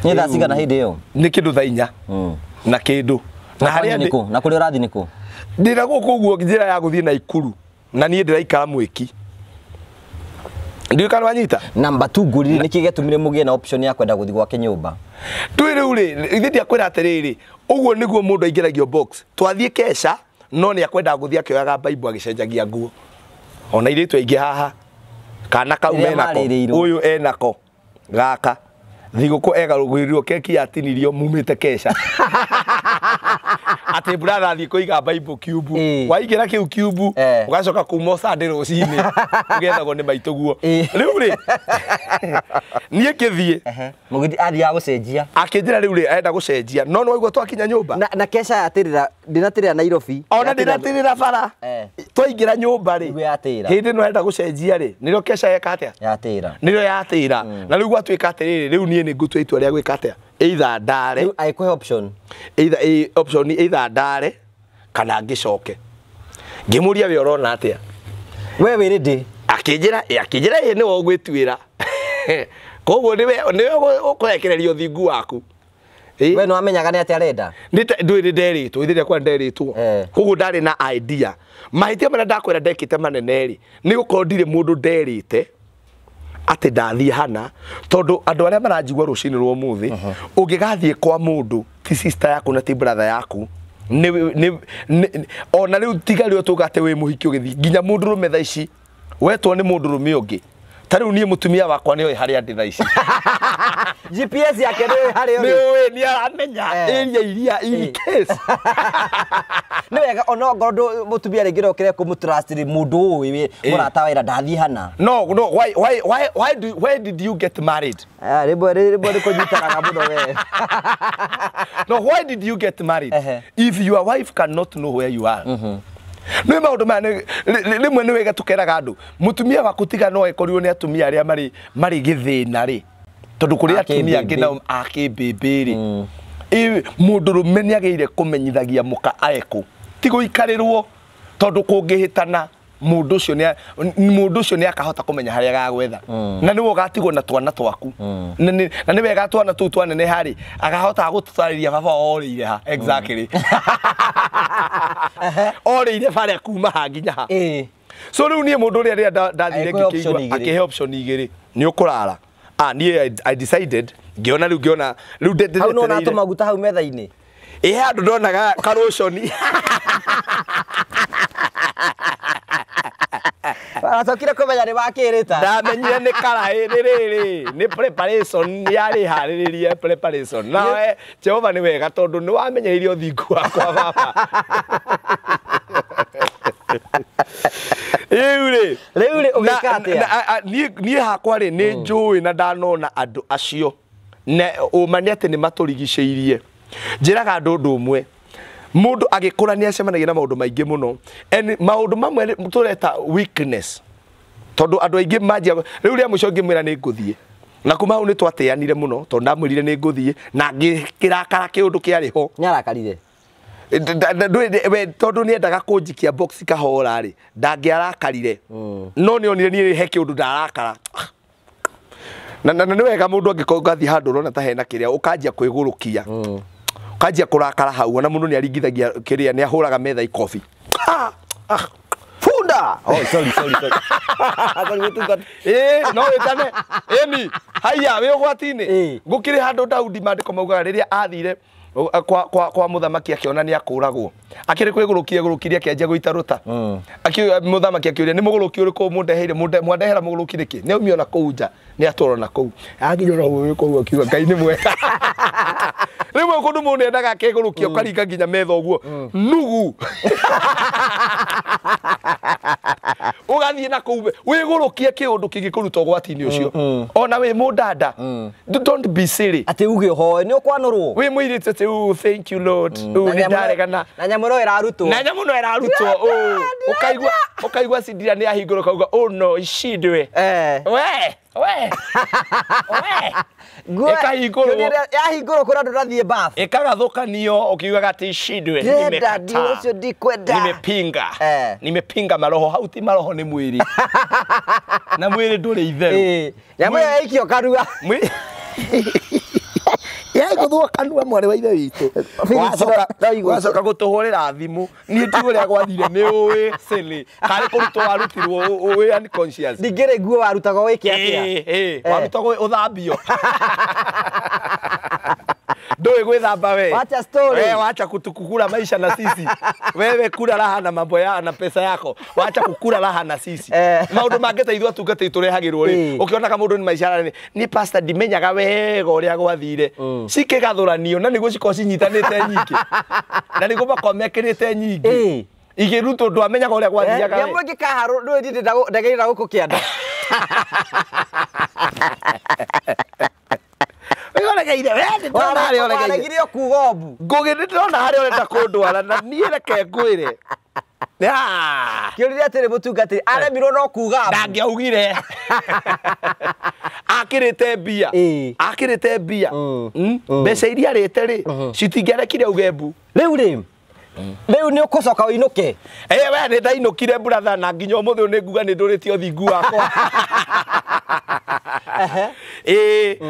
ni thaa cigana hindi iyo ni kindu thaa inya na kindu na haria niku na kuria urathi niku ndira guku uguo njira ya guthie na ikuru na nie ndiraikara mwiki ndiũ kana wanyita namba 2 ngũrire nĩkĩ gĩatũmire mũgĩe na option ya kwenda gũthiĩ gwake nyũmba twĩ rĩu rĩ ithuĩ ndiakwĩra atĩrĩrĩ ũguo nĩguo mũndũ aingĩragio box twathiĩ kesha no nĩ akwendaga gũthiĩ akĩoyaga mbaibu agĩcenjagia nguo ona airĩtu aingĩ haha kana kau menako ũyũ enako gaka thigũkũ egarũgũrirwo keki yatinirio mumĩte kesha atĩ brother athiĩ kũiga mbaibu kiumbu waingĩra kĩu kiumbu ũgacoka kuma Sunday rũcinĩ ũgethagwo nĩ maitũguo rĩu rĩ niĩ ngĩthiĩ mũgĩthiĩ athiaga gũcenjia akĩnjĩra rĩu rĩ arenda gũcenjia no nĩ waigua twakinya nyũmba na kesha yatĩrĩra ndĩnatĩrĩra Nairobi ona ndĩnatĩrĩra bara twaingĩra nyũmba rĩ hĩndĩ ĩno arenda gũcenjia rĩ nĩrĩo kesha yeka atĩa yatĩra nĩrĩo yatĩra na rĩu gwatuĩka atĩrĩrĩ rĩu niĩ nĩ ngũtua itua rĩa gwĩka atĩa either ndare agĩkũhe option either option either ndare kana ngĩcoke ngĩmũria we ũrona atĩa we wĩ ready akĩnjĩra akĩnjĩra ĩ nĩwe ũgwĩtuĩra koguo nĩwe ũkũrekereria ũthingu waku we nĩ wamenyaga nĩ atĩa arenda ndũĩ nĩ nderĩtwo ithe rĩakwa nderĩtwo koguo ndarĩ na idea mahĩtia marĩa ndakwĩra ndekĩte manene rĩ nĩ gũkorwo ndirĩ mũndũ nderĩte atĩ ndathiĩ hana tondũ andũ arĩa maranjigua rũcinĩ rwa ũmũthĩ ũngĩgathiĩ kwa mũndũ ti sister yaku na ti brother yaku ona rĩu tiga rĩo tuga atĩ wĩ mũhiki ũgĩthiĩ nginya mũndũrũme thaa ici wetwo nĩ mũndũrũme ũngĩ ta rĩu niĩ mũtumia wakwa nĩoĩ harĩa ndĩ thaa ici GPS yake nĩoĩ harĩa ũrĩ nĩoĩ nĩ aramenya area iria in case nĩ wega ona ongorwo mũtumia rĩngĩ no ũkĩre kũmũtrust rĩ mũndũ ũĩ mũrata wĩra ndathiĩ hana no no why do why did you get married rĩmwe rĩmwe nĩkũnyitanaga mũno we no why did you get married if your wife cannot know where you are nä maå maya rä mwe nä wega tå keraga andå må tumia waku tiga no ekorirwo nä atumia arä a marä gä thä na rä tondå kå rä atumia angä nao akä mbämbä rä må ndå rå me nä agä ire kå menyithagia må ka aekå ti gå ikarä rwo tondå kå ngä hä tana må ndå å cio nä akahota kå menya harä a agagwetha na nä we å gatigwo na twana twaku na nä wega twana tå u twaneneha rä akahotaga gå tå tarä ria baba orä ire ha exactly orä ire barĩa kuma ha nginya ha so rä u niä må ndå å rä a rä a ndathire ngä akä he option igä rä nä å kå rara niä I decided ngĩona rĩu ngĩona rĩu hau no natå maguta hau metha-inĩ ĩ handũ ndonaga karũconi aracokire kũmenya nĩ wakĩrĩta ndamenyire nĩ karaĩ rĩrĩrĩ nĩ preparation yarĩ harĩrĩrie preparation nawe Jehova nĩ wega tondũ nĩ wamenyereire ũthingu wakwa baba rĩu rĩ rĩu rĩ ũgĩka atĩa niĩ hakwa rĩ nĩ njũĩ na ndanona andũ acio na ũma nĩ atĩ nĩ matũrigicĩirie njĩraga andũ ũndũ ũmwe mundu agikura ni acemanagia na maundu maingi muno and maundu mamwe tureta weakness tondu andu aingi manjia riu ria muco ngimwira ni nguthie na kuma hau ni twateanire muno tondu ndamwirire ni nguthie na ngirakara kiundu kiari ho ni arakarire tondu ni endaga kunjikia box kahora ri ndangĩarakarire no ni onire ni he kiundu ndarakara na nĩ wega mũndũ angĩkorwo ũgathiĩ handũ ũrona ta hena kĩrĩa ũkanjia kwĩgũrũkia kanjia kurakara hau ona mundu ni aringithagia kiria ni ahuraga metha ikobi funda oh sorry sorry sorry sorry mutunga no witane eni haya wi ugwati-ini gukiri handu Daudi mandiko maugaga riria athire kwa muthamaki akiona ni akuragwo akiri kwigurukia gurukirie akianjia guita ruta muthamaki akiuria ni muguruki uriku mundeheire mwandehera muguruki niki ni aumio na kuu nja Nĩ atwarwo na kũu akinya ona ũguo kũu akiuga Ngai nĩ mwega. Rĩmwe kũndũ mũndũ endaga akegũrũkia ũkaringa nginya metha ũguo nugu ũgathiĩ na kũu wĩgũrũkie kĩũndũ kĩngĩkũruta ũgwati-inĩ ũcio ona wĩ mũndanda. Don't be silly. Atĩ uge ũhoe nĩ ũkwanũrwo. Wĩ mũirĩtu atĩ "Ooh, thank you Lord." Nĩ ndaregana na nyamũ no ĩrarutwo. Na nyamũ no ĩrarutwo. Ũkaigua ũkaigua cindira nĩ ahingũrwo ũkauga oh no icindwe. We we we ĩkahingũrwo. Yahingũrwo kũrĩa andũ ndathiĩ bath. Ĩkagathũkanio ũkiugaga atĩ icindwe. Nimekataa. Ũcio ndikwenda. Nimepinga. Nimepinga maroho hau ti maroho nĩ mwĩrĩ. Na mwĩrĩ ndũrĩ itherũ. Nyamũ ĩyo yaikio kanua. Yaigũthwo kanua mwarĩ wa ithe witũ. Wacoka gũtũhũrĩra thimũ. Niĩ ndiũĩ ũrĩa gwathire nĩ ũĩ silly. Karĩ kũrutwo warutirwo ũĩ unconscious. Ndingĩrĩ nguo warutagwo wĩke atĩa? Warutagwo ũthambio. Ndũĩ gwĩthamba we. Wacha story. We wacha kutukukula maisha na sisi. Wewe kula raha na mambo ya na pesa yako. Wacha kukula raha na sisi. Maũndũ mangĩ ta ithuĩ atungatĩri tũrehagĩrwo rĩ. Ũkĩonaga mũndũ nĩ maica ni pastor ndimenyaga wega ũrĩa gwathire. Cikĩgathũranio na nĩguo cikorwo cinyitanĩte nyingĩ. Na nĩguo makorwo mekĩrĩte nyingĩ. Igĩrutwo ndwamenyaga ũrĩa gwathiaga. Nyamũ ĩngĩ kaharũ ndũĩ ndagĩrĩra gũkũ kĩanda. Waregire kuga mbu. Ngũgĩ nĩ ndĩrona harĩa ũrenda kũndwara na niĩ reke ngwĩre. Kĩũria atĩrĩ mũtungatĩri aremirwo no kuga mbu. Ndangĩaugire. Akĩrĩte mbia. Akĩrĩte mbia. Mbeca iria arĩte rĩ citingĩarekire auge mbu. Rĩu rĩ rĩu nĩ ũkũcoka ũinũke. We nĩ ndainũkire brother na nginya ũmũthĩ ũyũ nĩ nguga nĩ ndũrĩtie ũthingu wakwa.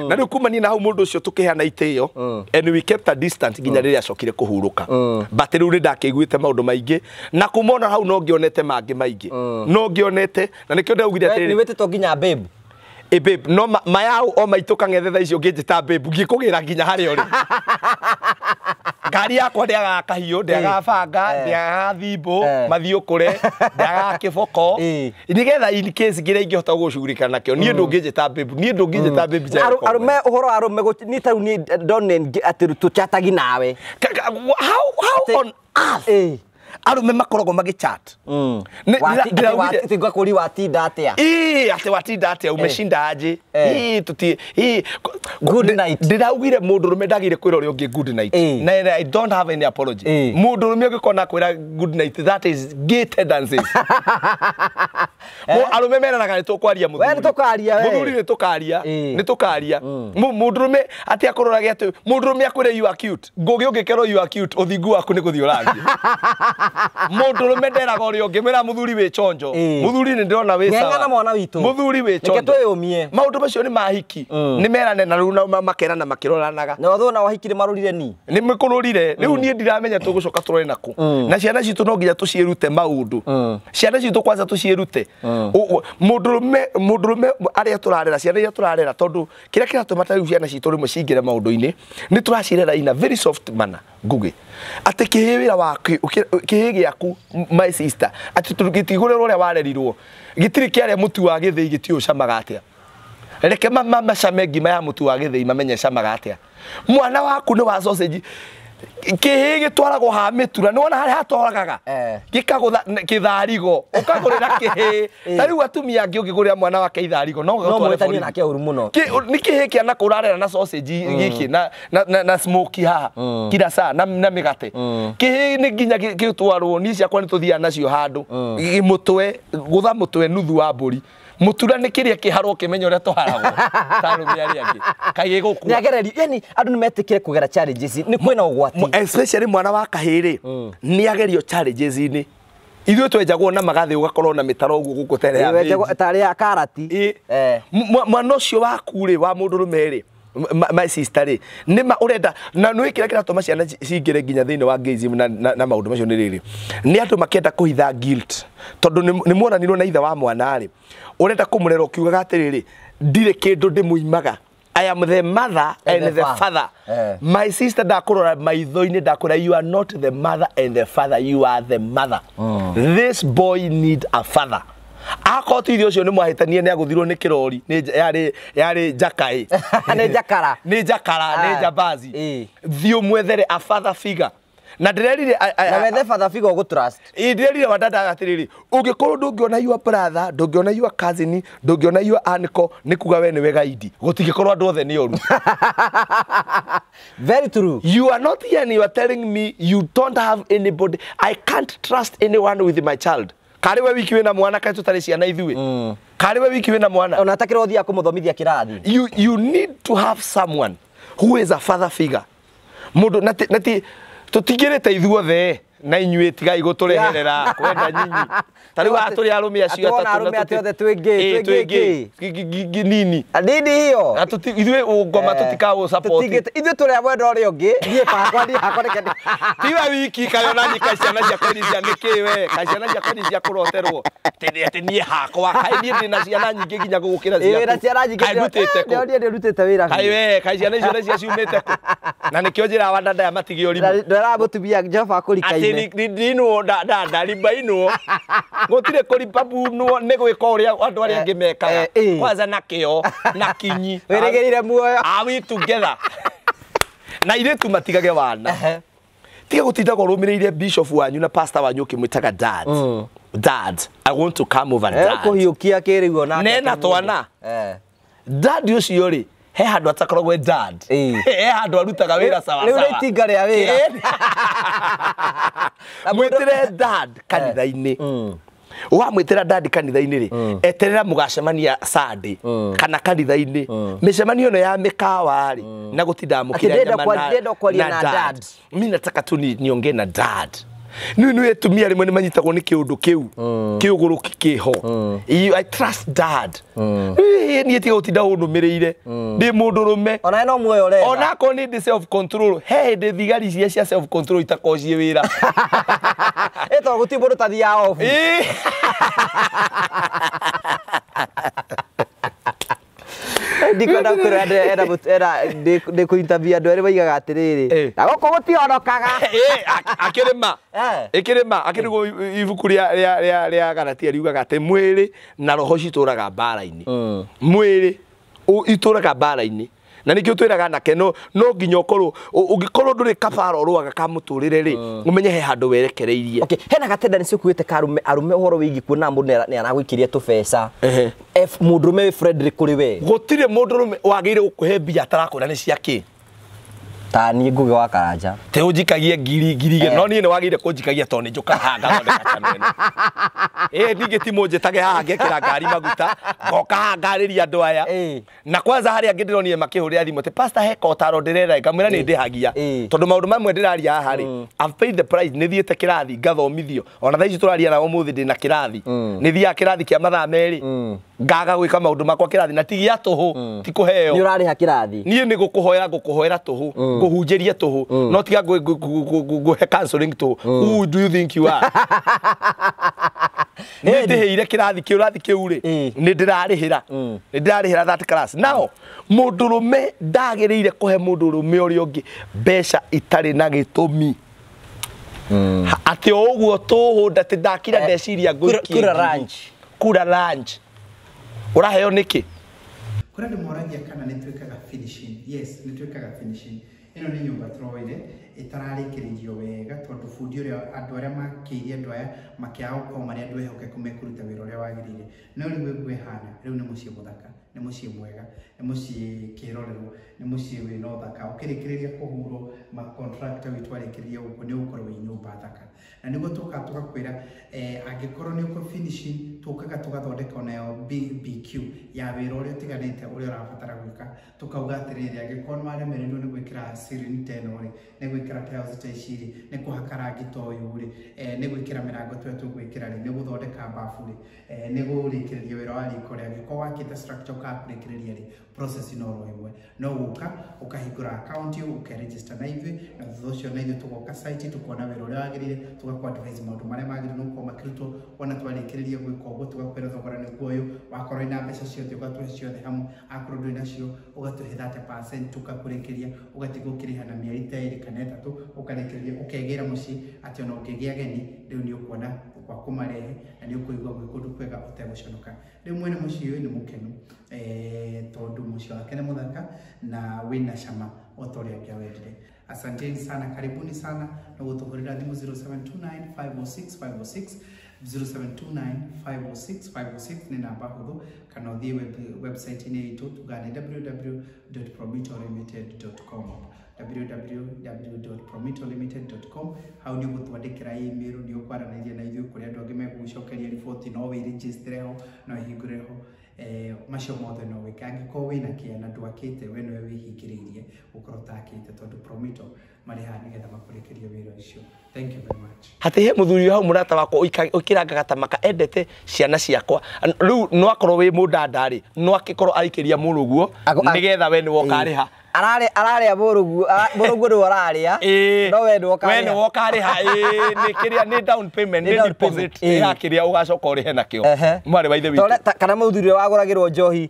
Na rĩu kumania na hau mũndũ ũcio tũkĩheana itĩo and we kept a distance nginya rĩrĩa acokire kũhurũka. But rĩu nĩ ndakĩiguĩte maũndũ maingĩ na kuma ona hau no ngĩonete mangĩ maingĩ. No ngĩonete na nĩkĩo ndaugire atĩrĩrĩ. Nĩ wĩtĩtwo nginya babe. Babe no mayau o maitũ kang'ethe thaa icio ũngĩnjĩta babe ngĩkũgĩra nginya harĩa ũrĩ. Ngari yakwa ndĩagaga kahiũ, ndĩagaga banga, ndĩagaga thimbũ, mathiĩ ũkũre, ndĩagaga kĩboko. Nĩgetha in case kĩrĩa ingĩhota gũcugurika nakĩo, niĩ ndũngĩnjĩta babe, niĩ ndũngĩnjĩta babe Jericho. Arũme ũhoro wa arũme niĩ ta rĩu niĩ ndone atĩ tũchatagi nawe. How on earth arũme makoragwo magĩchat? Ngakũria watinda atĩa? Atĩ watinda atĩa, umeshinda aje? Good night. Ndĩraugire mũndũrũme ndagĩrĩire kwĩra ũrĩa ũngĩ good night. Na I don't have any apology. Mũndũrũme ũngĩkorwo akwĩra good night, that is gay tendencies. Arũme meranaga nĩ tũkwaria mũthuri. We nĩ tũkaria we. Mũthuri nĩ tũkaria. Nĩ tũkaria. Mũndũrũme atĩ akũrorage atĩ mũndũrũme akwĩre you are cute. Ngũgĩ ũngĩkerwo you are cute, ũthingu waku nĩ gũthiĩ ũrathiĩ. Mũndũrũme nderaga ũrĩa ũngĩ, mwĩra mũthuri wĩ chonjo. Mũthuri nĩ ndĩrona wĩ sawa. Ng'eng'ana mwana witũ. Mũthuri wĩ chonjo. Reke twĩyũmie. Maũndũ macio nĩ mahiki. Nĩ merane na rĩu makerana makĩroranaga. Na wathwo na wahiki nĩ marũrire ni. Nĩ makũrũrire. Rĩu niĩ ndiramenya tũgũcoka tũrore nakũ. Na ciana citũ no nginya tũciĩrute maũndũ. Ciana citũ kwanza tũciĩrute. Mũndũrũme arĩa tũrarera, ciana iria tũrarera, tondũ kĩrĩa kĩratũma ta rĩu ciana citũ rĩmwe cingĩre maũndũ-inĩ, nĩ tũracirera in a very soft manner. Ngũgĩ. Atĩ kĩhĩ wĩra waku, kĩhĩ gĩaku my sister, atĩ gĩtigũrĩrwo ũrĩa warerirwo, gĩtirĩ kĩarĩa mũtu wa gĩthĩi gĩtiũĩ ũcamaga atĩa. Reke macame ngima ya mũtu wa gĩthĩi mamenye camaga atĩa. Mwana waku nĩ wa sausage. Kĩhĩ gĩtwaragwo ha mĩtura, nĩ wona harĩa hatwaragaga? Gĩkagũtha kĩtharigo, ũkagũrĩra kĩhĩ. Ta rĩu atumia angĩ ũngĩgũrĩra mwana wake itharigo, no No mwĩtanie nake ũru mũno. Nĩ kĩhĩ kĩa na kũrarera na sausage gĩkĩ na smoky haha kila saa na mĩgate. Kĩhĩ nĩ nginya gĩtwarwo, niĩ ciakwa nĩ tũthiaga nacio handũ. Mũtwe, gũtha mũtwe nuthu wa mbũri. Mũtura nĩ kĩrĩa kĩharwo kĩmenye ũrĩa tũharagwo ta arũme arĩa angĩ. Kaĩ gĩgũkua. Nĩagereri, yani andũ nĩmetĩkĩre kũgera challenges, nĩ kwĩna ũgwati. Especially mwana wa kahĩĩ rĩ, nĩagerio challenges-inĩ. Ithuĩ twenjagwo na magathĩ ũgakorwo na mĩtaro ũguo gũkũ tere ya Wenjagwo tarĩ ya karati. Mwana ũcio waku rĩ, wa mũndũrũme rĩ, my sister rĩ, nĩ ũrenda na nĩ kĩrĩa kĩratũma ciana cingĩre nginya thĩinĩ wa gayism na maũndũ macio nĩ rĩrĩ. Nĩ andũ makĩenda kũhitha guilt. Tondũ nĩ muonanirwo na ithe wa mwana rĩ, ũrenda kũmũrera ũkiugaga atĩrĩrĩ, ndirĩ kĩndũ ndĩmũimaga. I am the mother and the father. My sister ndakũrora maitho-inĩ ndakwĩra you are not the mother and the father, you are the mother. This boy need a father. Akorwo ti ithe ũcio nĩ mwahĩtanie nĩ agũthirwo nĩ kĩrori nĩ yarĩ njakaĩ. Nĩ njakara. Nĩ njakara, nĩ njambazi. Thiĩ ũmwethere a father figure. Na ndĩrerire Na wethe father figure ũgũ trust. Ĩ ndĩrerire wadada atĩrĩrĩ, ũngĩkorwo ndũngĩona your brother, ndũngĩona your cousin, ndũngĩona your uncle, nĩ kuga we nĩwe gaidi. Gũtingĩkorwo andũ othe nĩ oru. Very true. You are not here and you are telling me you don't have anybody. I can't trust anyone with my child. Karĩ we wiki wĩna mwana kaĩ tũtarĩ ciana ithuĩ. Karĩ we wiki wĩna mwana. Ona atakĩrwo ũthiaga kũmũthomithia kĩrathi. You need to have someone who is a father figure. Mũndũ nati tũtingĩrĩte ithuothe na inyuĩ tigai gũtũreherera kwenda nyinyi. Ta rĩu haha tũrĩ arũme acio Atuona atatũ na arũme atĩ othe twĩ gay, twĩ gay twĩ nini. Nini hiyo. Na ithuĩ ngoma tũtikaũ support. Ithuĩ tũrĩ a mwena ũrĩa ũngĩ, niĩ bakwa, niĩ hakwa reke Tiwe wiki kaĩ ona niĩ kaĩ ciana ciakwa nĩ cia nĩkĩ we, kaĩ ciana ciakwa nĩ cia kũroterwo. Atĩ niĩ hakwa, kaĩ niĩ ndĩna ciana nyingĩ nginya gũgũkĩra Ĩ, wĩna ciaku. ciana nyingĩ Kaĩ ndutĩte kũ? Ndĩronire nĩũrutĩte wĩra Kaĩ we, kaĩ ciana icio nĩ cia ciumĩte kũ? Na nĩkĩo njĩraga wadada aya matige ũrimũ. Ndweraga mũtumia Jehova akũrikaine. Atĩ ndinwo ndarimbainwo. Gũtirĩ kũribabunwo nĩ gwĩka ũrĩa andũ arĩa angĩ mekaga. Kwanza na kĩo na kinyi. Wĩrĩgĩrĩire muoyo. Are we together? Na irĩtu matigage wana. Tiga gũtindaga ũrũmĩrĩire bishop wanyu na pastor wanyu ũkĩmwĩtaga dad. Dad, I want to come over dad. Kũhiũkia kĩrĩu onake. Nena twana. Dad ũcio rĩ, he handũ atakoragwo e dad. He handũ arutaga wĩra sawa sawa. Rĩu nĩ itinga rĩa wĩra. Mwĩtĩre dad kanitha-inĩ. Wamwĩtĩra dad kanitha-inĩ rĩ, eterera mũgacemania Sunday kana kanitha-inĩ. Mĩcemanio ĩno ya mĩkawa rĩ, na gũtinda mũkĩrĩa nyama na dad. Mimi nataka tu niongee na dad. Nĩ nĩ atumia rĩmwe nĩ manyitagwo nĩ kĩũndũ kĩu kĩũgũrũki kĩho. I trust dad. Niĩ tiga gũtinda ũnũmĩrĩire ndĩ mũndũrũme. Ona no muoyo ũrenda. Ona akorwo nĩ ndĩ self control, he hĩndĩ thigari cia cia self control itakorwo ciĩ wĩra. Ĩ tondũ gũtirĩ mũndũ ũtathiaga off. Ndikwenda kwĩra enda ndĩ kũ interview andũ erĩ moigaga atĩrĩrĩ, na gũkũ gũtionokaga. Akĩrĩma. Ĩkĩrĩma, akĩrĩgwo ibuku rĩa Galatia riugaga atĩ mwĩrĩ na roho citũraga mbara-inĩ. Mwĩrĩ itũraga mbara-inĩ. Na nĩkĩo twĩraga anake no nginya ũkorwo ũngĩkorwo ndũrĩ kabara ũrũaga ka mũtũrĩre rĩ, ũmenye he handũ werekereirie. Okay, hena gatendency ũkuĩte ka arũme ũhoro wĩgiĩ kuona mũndũ nĩ aragũikĩria tũbeca. Mũndũrũme wĩ friendly kũrĩ we. Gũtirĩ mũndũrũme wagĩrĩire gũkũhe mbia atarakwĩra nĩ cia kĩ. Ta niĩ Ngugi wa Karanja. Te ũnjikagie ngiri igĩrĩ, no niĩ nĩ wagĩrĩire kũnjikagia tondũ nĩ njũkaga haha ngathondeka channel ĩno. Ningĩ ti mũnjĩtage haha ngekĩra ngari maguta, ngoka haha ngarĩria andũ aya. Na kwanza harĩa angĩ ndĩronire makĩhũrĩra thimũ atĩ pastor he kotaro ndĩrera, ngamwĩra nĩ ndĩhagia. Tondũ maũndũ mamwe ndĩraria haha rĩ, I've paid the price, nĩ thiĩte kĩrathi ngathomithio. Ona thaa ici tũraria na ũmũthĩ ndĩna kĩrathi. Nĩ thiaga kĩrathi kĩa mathaa merĩ. Ngaga gwĩka maũndũ makwa kĩrathi na ti gĩa tũhũ, ti kũheo. Nĩ ũrarĩha kĩrathi. Niĩ nĩ gũkũhoera ngũkũhoera tũhũ, ngũhunjĩrie tũhũ, no tiga ngũhe counseling tũhũ. Who do you think you are? Nĩ ndĩhĩire kĩrathi kĩu, ũrathi kĩu rĩ, nĩ ndĩrarĩhĩra. Nĩ ndĩrarĩhĩra that class. Now, mũndũrũme ndagĩrĩire kũhe mũndũrũme ũrĩa ũngĩ mbeca itarĩ na gĩtũmi. Atĩ o ũguo tũhũ ndatĩ ndakira ndeciria ngũikie. Kura lunch. Kura lunch. Ũraheo nĩkĩ? Kũrĩ andũ moragia kana nĩ twĩkaga finishing. Yes, nĩ twĩkaga finishing. Ĩno nĩ nyũmba tũroire ĩtararĩkĩrĩirio wega tondũ bundi ũrĩa andũ arĩa makĩirie andũ aya makĩaga gũkorwo marĩ andũ ehokeku mekũruta wĩra ũrĩa wagĩrĩire. No rĩu ũguo ĩhana, rĩu nĩ mũciĩ mũthaka, nĩ mũciĩ mwega, nĩ mũciĩ kĩrorerwo, nĩ mũciĩ wĩna ũthaka. Ũkĩrĩkĩrĩria kũhurwo ma contractor witũ arĩkĩrĩria gũkũ nĩ ũgũkorwo wĩ nyũmba thaka. Na nĩguo tũkaga tũgakwĩra angĩkorwo nĩ ũkũ finishing tũkaga tũgathondeka onayo BQ ya wĩra ũrĩa ũtiganĩte ũrĩa ũrabatara gwĩka. Tũkauga atĩrĩrĩ, angĩkorwo nĩ waremereirwo nĩ gwĩkĩra ceiling ta ĩno rĩ, nĩ gwĩkĩra tiles ta ici rĩ, nĩ kũhaka rangi ta ũyũ rĩ, nĩ gwĩkĩra mĩrango ta ĩyo tũgwĩkĩra rĩ, nĩ gũthondeka bafu rĩ, nĩ kũrĩkĩrĩria wĩra wa riko rĩ, angĩkorwo wakĩte structure ũkaga kũrĩkĩrĩria rĩ, process no oro ĩmwe. No gũka ũkahingũra account ũkeregister na ithuĩ, na thutha ũcio na ithuĩ tũgoka site tũkona wĩra ũrĩa wagĩrĩire, Tũgakũ advise maũndũ marĩa magĩrĩirwo gũkorwo makĩrutwo. Wona twarĩkĩrĩria gwĩka ũguo, tũgakwĩra thogora nĩguo ũyũ. Wakorwo wĩna mbeca ciothe, ũgatũhe ciothe hamwe. Akorwo ndũrĩ nacio, ũgatũhe 30%, tũkakũrĩkĩria, ũgatigwo ũkĩrĩha na mĩeri ta 2 kana 3, ũkarĩkĩrĩria ũkegĩra mũciĩ atĩ ona ũngĩgĩa ageni rĩu nĩ ũkuona gwa kũmarehe na nĩ ũkũigua gwĩ kũndũ kwega ũtegũconoka. Rĩu mwene mũciĩ ũyũ nĩ mũkenu, tondũ mũciĩ wake nĩ mũthaka na wĩna cama o ta ũrĩa angĩawendire. Asanteni sana, karibuni sana na gũtũhũrĩra thimũ 0729 506 506, 0729 506 506 nĩ namba hũthũ, kana ũthiĩ website-inĩ itũ tuga nĩ www.promitolimited.com, www.promitolimited.com. Hau nĩ ũgũtwandĩkĩra email, nĩ ũkwaranĩria na ithuĩ kũrĩa andũ angĩ megũgũcokeria riboti, no wĩrĩnjĩstĩre ho, no ĩhingũre ho, macio mothe no wĩke. Angĩkorwo wĩna kĩana ndwakĩte, we nĩwe wĩhingĩrĩirie gũkorwo ũtakĩte, tondũ Promito marĩ haha nĩgetha makũrĩkĩrie wĩra ũcio. Thank you very much. Hatä he må thuri hau må rata wakwa å kä rangaga ta maka endete ciana ciakwa. Rä u no akorwo wä må ndanda rä, no akä korwo aikä ria må rå guo nä getha we nä wokarä ha. Ararĩa mũrũguo, mũrũguo nĩwe ũrarĩa, no we nĩwe we nĩwe ũkarĩha. Nĩ kĩrĩa nĩ down payment, nĩ deposit ya kĩrĩa ũgacoka ũrĩhe nakĩo, mwarĩ wa ithe witũ. Kana mũthuri ũrĩa wagũragĩrwo njohi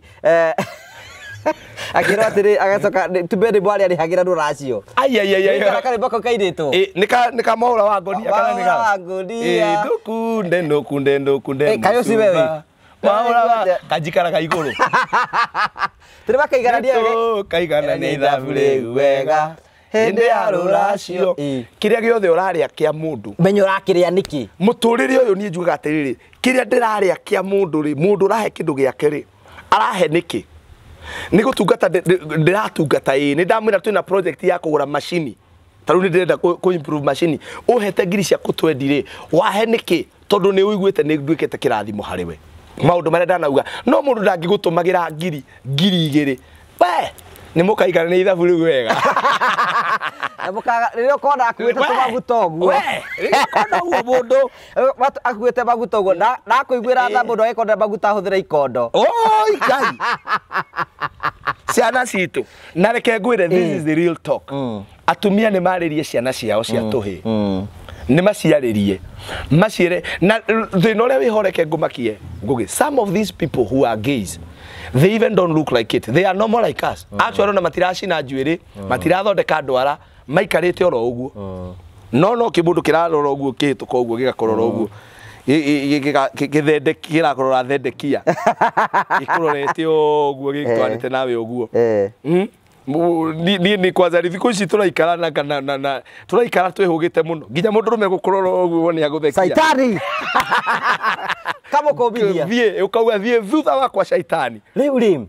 akĩrwo atĩrĩ, agacoka tumbe nĩ mwarĩ arĩhagĩra rũracio. Ai ai ai ai. Kana karĩmbo kau kairĩtwo. Nĩ ka mohũra wa ngonia kana nĩ ka ngonia. Ndukunde ndukunde ndukunde. Kaĩ ũcio wewe. Mahũra wa kanjikaraga igũrũ. Tũrĩ makaiganania Tũkaigana ithabu rĩu wega hĩndĩ ya rũracio. Kĩrĩa gĩothe ũrarĩa kĩa mũndũ, menya ũrakĩrĩa nĩkĩ. Mũtũrĩre ũyũ niĩ njugaga atĩrĩrĩ, kĩrĩa ndĩrarĩa kĩa mũndũ rĩ, mũndũ ũrahe kĩndũ gĩake rĩ, arahe nĩkĩ? Nĩ gũtungata ndĩratungata. Ĩ nĩ ndamwĩra twĩna project ya kũgũra macini, ta rĩu nĩ ndĩrenda kũ improve macini, ũhete ngiri ciaku twendi rĩ, wahe nĩkĩ? Tondũ nĩ ũiguĩte nĩ nduĩkĩte kĩrathimo harĩ we. Maũndũ marĩa ndanauga, no mũndũ ndangĩgũtũmagĩra ngiri 2,000 we nĩ mũkaigana nĩ ithabu rĩu wega. Rĩrĩa ũkona akuĩte tũmaguta ũguo, rĩrĩa ũkona ũguo mũndũ akuĩte maguta ũguo, ndakũiguĩra tha mũndũ agĩkonda maguta ahũthĩre ikondo. Oi Ngai, ciana citũ, na reke ngwĩre, this is the real talk. Atumia nĩ marĩrie ciana ciao cia tũhĩ, nĩ maciarĩrie, maciĩre na thĩna ũrĩa wĩho. Reke ngũmakie Ngugi, some of these people who are gays, they even don't look like it. They are normal like us. Actually, ona matiracina njuĩrĩ, matirathondeka ndwara, maikarĩte oro ũguo. No kĩmũndũ kĩrarora ũguo, kĩhĩtũka ũguo, gĩgakorora ũguo, kĩrakorora thendekia, gĩkũrorete ũguo, gĩtwarĩte nawe ũguo. Niĩ nĩ kwanza thikũ ici tũraikara na tũraikara twĩhũgĩte mũno, nginya mũndũrũme gũkũrora ũguo nĩ agũthekia. Caitani kamũkũmbithia thiĩ ũkauga thiĩ thutha wakwa caitani. Rĩu rĩ,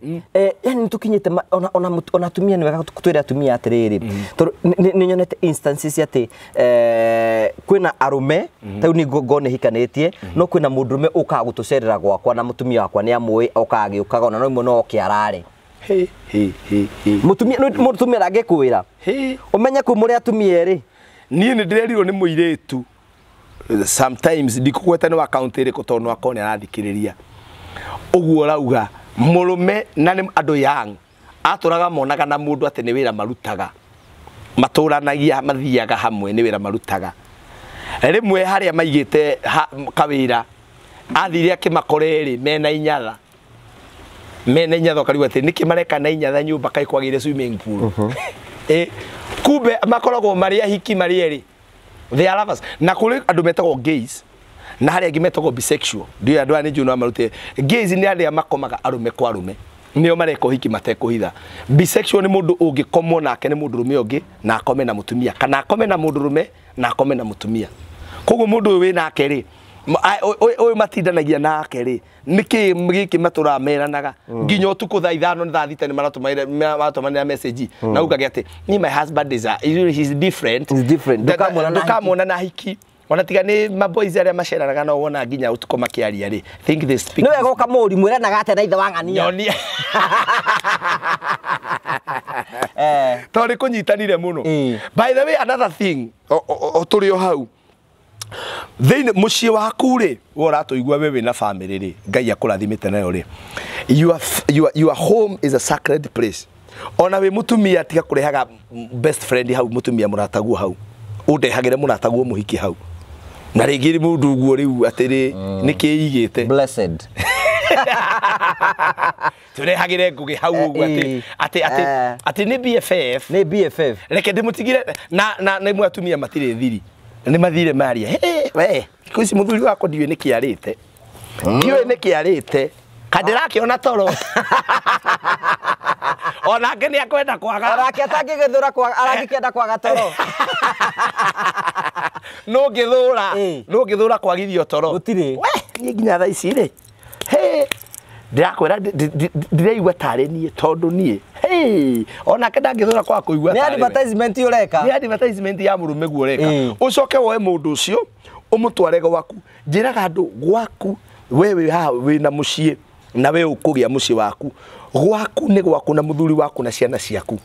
yani nĩtũkinyĩte ona atumia, nĩ wega twĩre atumia atĩrĩrĩ, tondũ nĩ nyonete instances atĩ kwĩna arũme, ta rĩu nĩ ngone hikanĩtie, no kwĩna mũndũrũme ũkaga gũtũcerera gwakwa na mũtumia wakwa nĩ amũĩ, okaga agĩũkaga ona no imwe no oke arare. Mũtumia mũtumia ndangĩkwĩra ũmenye kũ mũrĩ atumia erĩ. Niĩ nĩ ndĩrerirwo nĩ mũirĩtu sometimes, ndikũgweta nĩ wa kaũntĩ ĩrĩkũ tondũ no akorwo nĩ arathikĩrĩria ũguo ũrauga, mũrũme na nĩ andũ young atũraga monaga na mũndũ atĩ nĩ wĩra marutaga, matũranagia, mathiaga hamwe, nĩ wĩra marutaga. Rĩmwe harĩa maigĩte kawĩra, athire akĩmakora erĩ mena inyatha, mena inyatha, ũkarigwo atĩ nĩkĩ mareka na inyatha nyũmba kaĩ kwagĩire swimming pool. Kumbe makoragwo marĩ ahiki marĩ erĩ, they are lovers. Na kũrĩ andũ metagwo gays na harĩa angĩ metagwo bisexual. Ndiũĩ andũ aya nĩ njũĩ no marute. Gays nĩ arĩa makomaga arũme kwa arũme, nĩo mareka ũhiki matekũhitha. Bisexual nĩ mũndũ ũngĩkomwo nake nĩ mũndũrũme ũngĩ na akome na mũtumia, kana akome na mũndũrũme na akome na mũtumia. Koguo mũndũ ũyũ wĩ nake rĩ, ũyũ matindanagia nake rĩ, nĩkĩ gĩkĩ matũraga meranaga nginya ũtukũ thaa 5 thaa 6 nĩ maratũmanĩra message na ugage atĩ ni my husband is he's different. He's different. Ndũkamwona na hiki. Ona tiga nĩ maboys arĩa maceranaga no wona nginya ũtukũ makĩaria rĩ, think they speak. Nĩ wega ũkamũri mwĩranaga atĩa na ithe wa ng'ania. Nyonia. Tondũ nĩ kũnyitanire mũno. By the way, another thing, o tũrĩ o hau thĩinĩ mũciĩ waku rĩ, we ũratũigua we wĩna family rĩ, Ngai akũrathimĩte nayo rĩ, your home is a sacred place. Ona wĩ mũtumia, tiga kũrehaga best friend hau, mũtumia mũrataguo hau, ũndehagĩre mũrataguo mũhiki hau. Na rĩngĩ mũndũ ũguo rĩu atĩrĩ nĩkĩigĩte. Blessed. Tũrehagĩre ngũgĩ hau ũguo atĩ atĩ atĩ atĩ nĩ BFF. Nĩ BFF. Reke ndĩmũtigire na na imwe atumia matirĩ thiri. Nĩ mathire maria. Hey, we, thikũ ici mũthuri wakwa ndiũĩ nĩkĩ arĩte. Ndiũĩ nĩkĩ arĩte. Kandĩrakĩona toro. Onake nĩ akwenda kwaga. Onake atangĩgĩthũra kwaga, arangĩkĩenda kwaga toro. Nũngĩthũra. Nũngĩthũra kwagithio toro. Gũtirĩ. We, niĩ nginya thaa ici rĩ. Hey, ndĩrakwĩra ndĩraigua tarĩ niĩ tondũ niĩ. Hey, onake ndangĩthũra kwaga kũigua Nĩ tarĩ we. advertisement ũreka. Nĩ advertisement ya mũrũme guo ũreka. Ũcoke woe mũndũ ũcio ũmũtware gwaku. Njĩraga andũ gwaku we wĩ haha wĩna mũciĩ na we ũkũgĩa mũciĩ waku. Gwaku nĩ gwaku na mũthuri waku na ciana ciaku.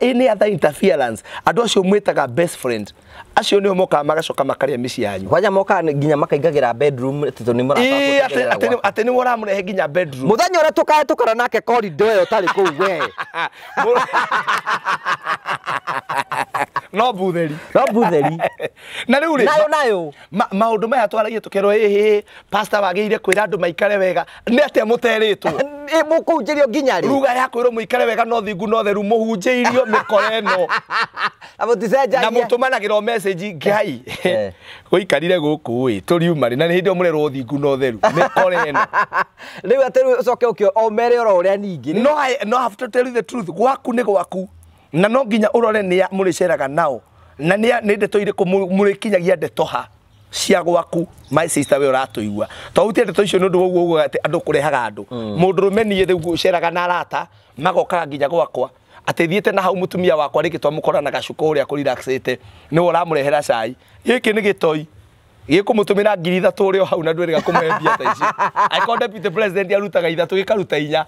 Any other interference andũ acio mwĩtaga best friend acio nĩo mokaga magacoka makarĩa mĩciĩ yanyu. Kwanja mokaga nginya makaingagĩra bedroom tondũ nĩ mũrata wa Atĩ nĩwe ũramũrehe nginya bedroom. Mũthenya ũrĩa tũkahĩtũkana nake corridor ĩyo ũtarĩ kũu we. No butheri. No butheri. Na rĩu rĩ nayo nayo maũndũ maya twaragia tũkerwo ĩhĩ pastor wagĩrĩire kwĩra andũ maikare wega nĩ atĩa mũterĩtwo. Mũkũhunjĩrio nginya rĩ. Ruga ya kwĩrwo mũikare wega no thingu no theru mũhunjĩirio mĩkora ĩno. Na mũticenjagia. Na mũtũmanagĩrwo message Ngai. Gũikarire gũkũ ĩ tũriuma rĩ na nĩ hĩndĩ ĩyo mũrerwo thingu no theru mĩkora ĩno. Rĩu atĩ rĩu ũcoke ũkĩo o mere oro ũrĩa ningĩ. No I no have to tell you the truth gwaku nĩ gwaku. Na no nginya ũrore nĩa mũrĩceraga nao na nĩ ndeto irĩkũ mũrĩkinyagia ndeto ha cia gwaku my sister we ũratũigua to utie ndeto icio nĩ ũndũ woguo ugaga atĩ andũ kũrehaga andũ mũndũrũme niĩ rĩu ũceraga na arata magokaga nginya gwakwa atĩ thiĩte na hau mũtumia wakwa rĩngĩ twamũkora na gacuka ũrĩa kũrelaxĩte nĩwe ũramũrehera cai gĩkĩ nĩ gĩtoi gĩkũmũtũmĩra 3,000 ũrĩ o hau na ndwĩrĩga kũmũhe mbia ta icio. Angĩkorwo deputy president arutaga 3 gĩkaruta 4.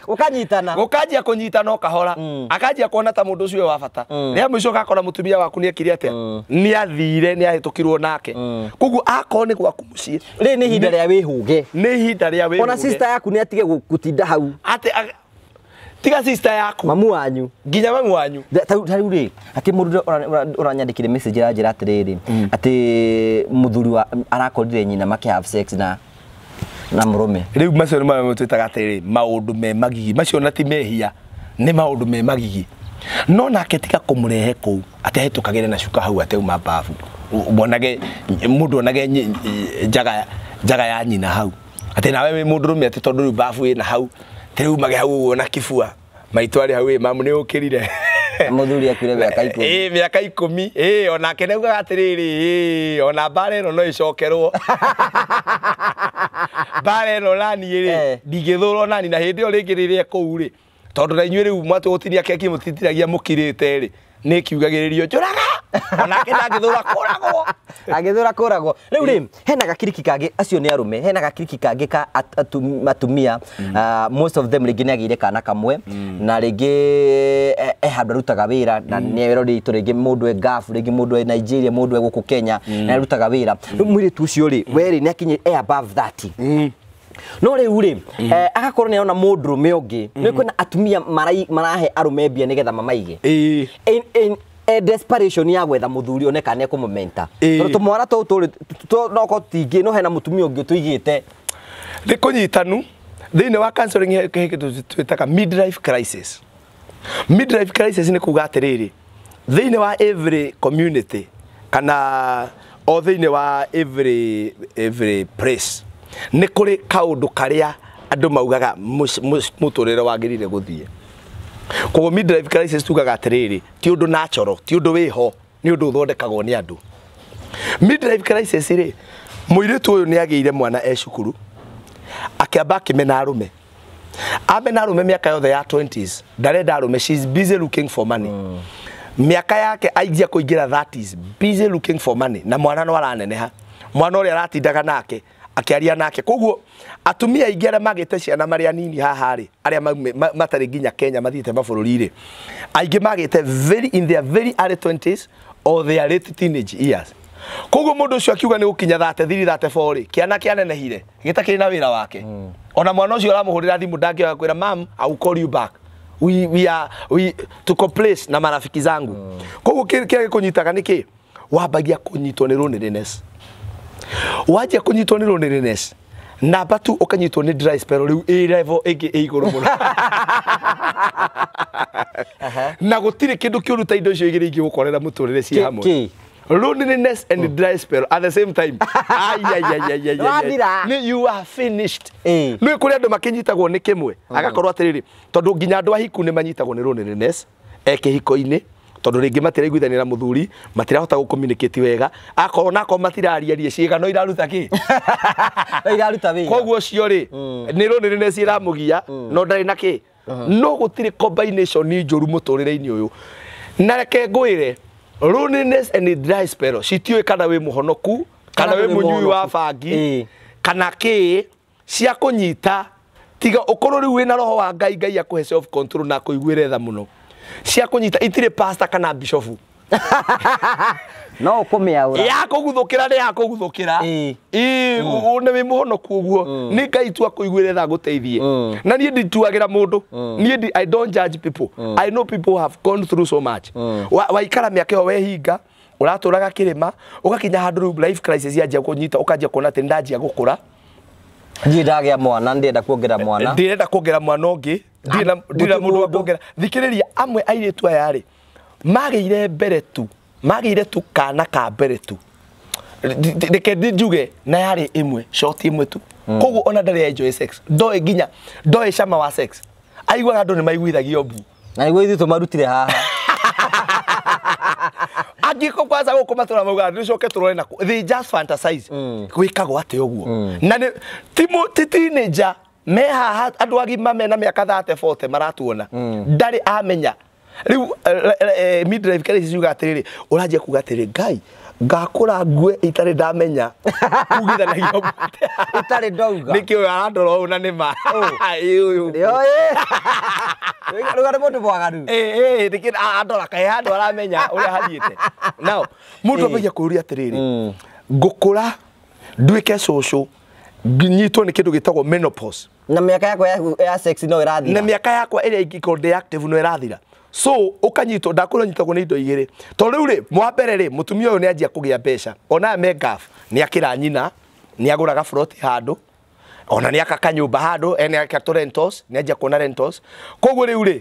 Ũkanyitana. Gũkanjia kũnyitana o kahora. Akanjia kuona ta mũndũ ũcio wa bata. Rĩa mũico ũgakora mũtumia waku nĩekire atĩa? Nĩathire, nĩahĩtũkirwo nake. Koguo akorwo nĩ gwaku mũciĩ. Rĩrĩ nĩ ihinda rĩa wĩhũge. Nĩ ihinda rĩa wĩhũge. Ona sister yaku nĩatige gũtinda hau. Atĩ tiga sister yaku. Mamu wanyu. Nginya mamu wanyu. Ta rĩu rĩ, atĩ mũndũ ũranyandĩkire message aranjĩra atĩrĩrĩ, atĩ mũthuri wa arakorire nyina makĩ have sex na mũrũme. Rĩu macio nĩ marĩa twĩtaga atĩrĩrĩ, maũndũ me magigi. Macio na ti mehia, nĩ maũndũ me magigi. No nake tiga kũmũrehe kũu, atĩ ahĩtũkagĩre na cuka hau atĩ auma babu. Wonage mũndũ onage njaga ya nyina hau. Atĩ nawe wĩ mũndũrũme atĩ tondũ rĩu babu ĩna hau, rĩu mage hau ũguo na kibua. Maitũ arĩ hau ĩ mamu nĩ ũkĩrire. Mũthuri akuire mĩaka 10. Ĩ mĩaka 10. Ĩ onake nĩ augaga atĩrĩrĩ, ĩ ona mbara ĩno no ĩcokerwo. Mbara ĩno naniĩ rĩ, ndingĩthũrwo nani na hĩndĩ ĩyo rĩngĩ rĩrĩa kũu rĩ, tondũ na inyuĩ rĩu mwatũgũtinia keki mũtitiragia mũkirĩte rĩ, nĩ kiugagĩrĩrio njũraga. Onake ndangĩthũra kũragwo. Angĩthũra kũragwo. Rĩu rĩ, hena gakiriki kangĩ, acio nĩ arũme, hena gakiriki kangĩ ka atumia, most of them rĩngĩ nĩagĩire kana kamwe, na rĩngĩ handũ arutaga wĩra, na nĩ erorĩtwo rĩngĩ mũndũ e Gulf, rĩngĩ mũndũ e Nigeria, mũndũ e gũkũ Kenya, na arutaga wĩra. Rĩu mũirĩtu ũcio rĩ, we rĩ nĩakinyĩ e above 30. No rĩu rĩ, agakorwo nĩarona mũndũrũme ũngĩ, nĩ kwĩna atumia marahe arũme mbia nĩgetha mamaige. Desperation ya gwetha mũthuri one kana nĩekũmũmenta. Tondũ tũmwana tũu tũrĩ no tingĩ no hena mũtumia ũngĩ tũigĩte. Nĩ kũnyitanu thĩinĩ wa counseling he kĩndũ twĩtaga midlife crisis. Midlife crisis nĩ kuga atĩrĩrĩ, thĩinĩ wa every community kana o thĩinĩ wa every place nĩ kũrĩ kaũndũ karĩa andũ maugaga mũtũrĩre wagĩrĩire gũthiĩ. Koguo midlife crisis tugaga atĩrĩrĩ, ti ũndũ natural, ti ũndũ wĩho, nĩ ũndũ ũthondekagwo nĩ andũ. Midlife crisis rĩ, mũirĩtu ũyũ nĩagĩire mwana e cukuru, akĩamba akĩmena arũme. Amena arũme mĩaka yothe ya 20s, ndarenda arũme, she is busy looking for money. Mĩaka yake aingia kũingĩra 30s, busy looking for money, na mwana no araneneha. Mwana ũrĩa aratindaga nake, akĩaria nake. Koguo atumia aingĩ arĩa magĩte ciana marĩ anini haha rĩ, arĩa matarĩ nginya Kenya mathiĩte mabũrũri rĩ, aingĩ magĩte very in their very early 20s or their late teenage years. Koguo mũndũ ũcio akiuga nĩ gũkinya 33 34 rĩ, kĩana kĩanenehire gĩtakĩrĩ na wĩra wake. Ona mwana ũcio ũramũhũrĩra thimũ ndangĩoya kwĩra mam, I will call you back. We are we tuko place na marafiki zangu. Koguo kĩrĩa gĩkũnyitaga nĩ kĩ? Wambagia kũnyitwo nĩ loneliness. Wanjia kũnyitwo nĩ loneliness, namba 2 ũkanyitwo nĩ dry spell rĩu ĩ level ĩngĩ ĩ igũrũ mũno. Na gũtirĩ kĩndũ kĩũru ta indo icio igĩrĩ ingĩgũkorera mũtũrĩre ciĩ hamwe. Loneliness and dry spell at the same time. Ai ai ai ai ai. You are finished. Nĩ kũrĩ andũ makĩnyitagwo nĩ kĩmwe agakorwo atĩrĩrĩ, tondũ nginya andũ ahiku nĩ manyitagwo nĩ loneliness kĩhiko-inĩ, tondũ rĩngĩ matiraiguithania na mũthuri, matirahota gũ-communicate wega, akorwo nako matirariaria ciĩga no iraruta kĩ? No iraruta wĩra. Koguo ũcio rĩ, nĩ loneliness ĩramũgia, no ndarĩ na kĩ? No gũtirĩ combination njũru mũtũrĩre-inĩ ũyũ. Na reke ngwĩre, loneliness and dry spell citiũĩ kana wĩ mũhonoku, kana wĩ mũnyui wa bangi, kana kĩ, cia kũnyita tiga ũkorwo rĩu wĩna roho wa Ngai, Ngai akũhe self control na akũiguĩre tha mũno. Cia kũnyita itirĩ pastor kana bishofu. No ũkũmĩaũra. Ya kũguthũkĩra nĩ ya kũguthũkĩra. Ĩĩ, nĩ wĩ mũhonoku ũguo. Nĩ Ngai tu akũiguĩre tha agũteithie. Na niĩ ndituagĩra mũndũ. Niĩ I don't judge people. I know people have gone through so much. Waikara mĩaka ĩyo wehinga, ũratũraga kĩrĩma, ũgakinya handũ rĩu life crisis yanjia kũnyita, ũkanjia kuona atĩ ndanjia gũkũra. Ndirĩ ndagĩa mwana, ndĩrenda kuongerera mwana. Ndĩrenda kuongerera mwana ũngĩ. Ndirĩ na mũndũ wa kuongerera. Thikĩrĩria, amwe airĩtu aya rĩ, magĩire mbere tu, magĩire tu kana ka mbere tu. Reke njuge na yarĩ ĩmwe, shot ĩmwe tu. Koguo ona ndarĩ enjoy sex. Ndoĩ nginya, ndoĩ cama wa sex. Aiguaga andũ nĩ maiguithagio mbu. Na nĩguo ithuĩ tũmarutire haha. Angĩkorwo kwanza gũkũ matũra maugaga nĩcoke tũrore na they just fantasize. Gwĩkagwo atĩa ũguo. Na nĩ ti teenager me haha andũ agima mena mĩaka 30 40 maratuona. Ndarĩ amenya. Rĩu midlife crisis yuga atĩrĩrĩ, ũranjia kuga atĩrĩrĩ, Ngai ngakũra ngue itarĩ ndamenya kugithanagia mbu. Itarĩ ndauga. Nĩkĩ ũyũ arandora ũũ na nĩ ma. Ũyũ. Rũga nĩ mũndũ mwaganu. Nĩkĩ andora kaĩ handũ aramenya ũrĩa hathiĩte. Now, mũndũ ambagia kũũria atĩrĩrĩ, ngũkũra nduĩke cũcũ, nyitwo nĩ kĩndũ gĩtagwo menopause. Na mĩaka yakwa ya sex no ĩrathira. Na mĩaka yakwa ĩrĩa ingĩkorwo ndĩ active no ĩrathira. So ũkanyitwo, ndakwĩrwo nyitagwo nĩ indo igĩrĩ. Tondũ rĩu rĩ, mwa mbere rĩ, mũtumia ũyũ nĩ anjia kũgĩa mbeca. Ona me gaf, nĩ akĩra nyina, nĩ agũraga plot handũ, ona nĩ aka kanyũmba handũ, nĩ aka tũ rentals, nĩ anjia kuona rentals. Koguo rĩu rĩ,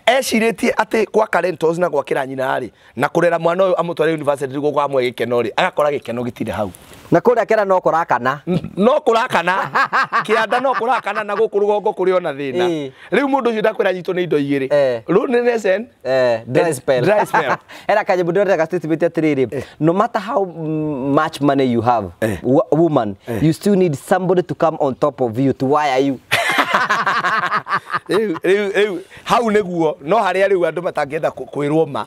ecirĩtie atĩ gwaka rentals na gwakĩra nyina rĩ, na kũrera mwana ũyũ amũtware university nĩguo kwamwe gĩkeno rĩ, agakora gĩkeno gĩtirĩ hau. Na kũrĩa kĩara no kũrakana. No kũrakana. Kĩanda no kũrakana na gũkũ rũgongo kũrĩ ona thĩna. Rĩu mũndũ ũcio ndakwĩra nyitwo nĩ indo igĩrĩ. Loneliness and dry spell. Dry spell. Era kanyamũ ndĩrenda ga statement atĩrĩrĩ, no matter how much money you have, woman, you still need somebody to come on top of you to wire you. Rĩu hau nĩguo no harĩa rĩu andũ matangĩenda kwĩrwo ma.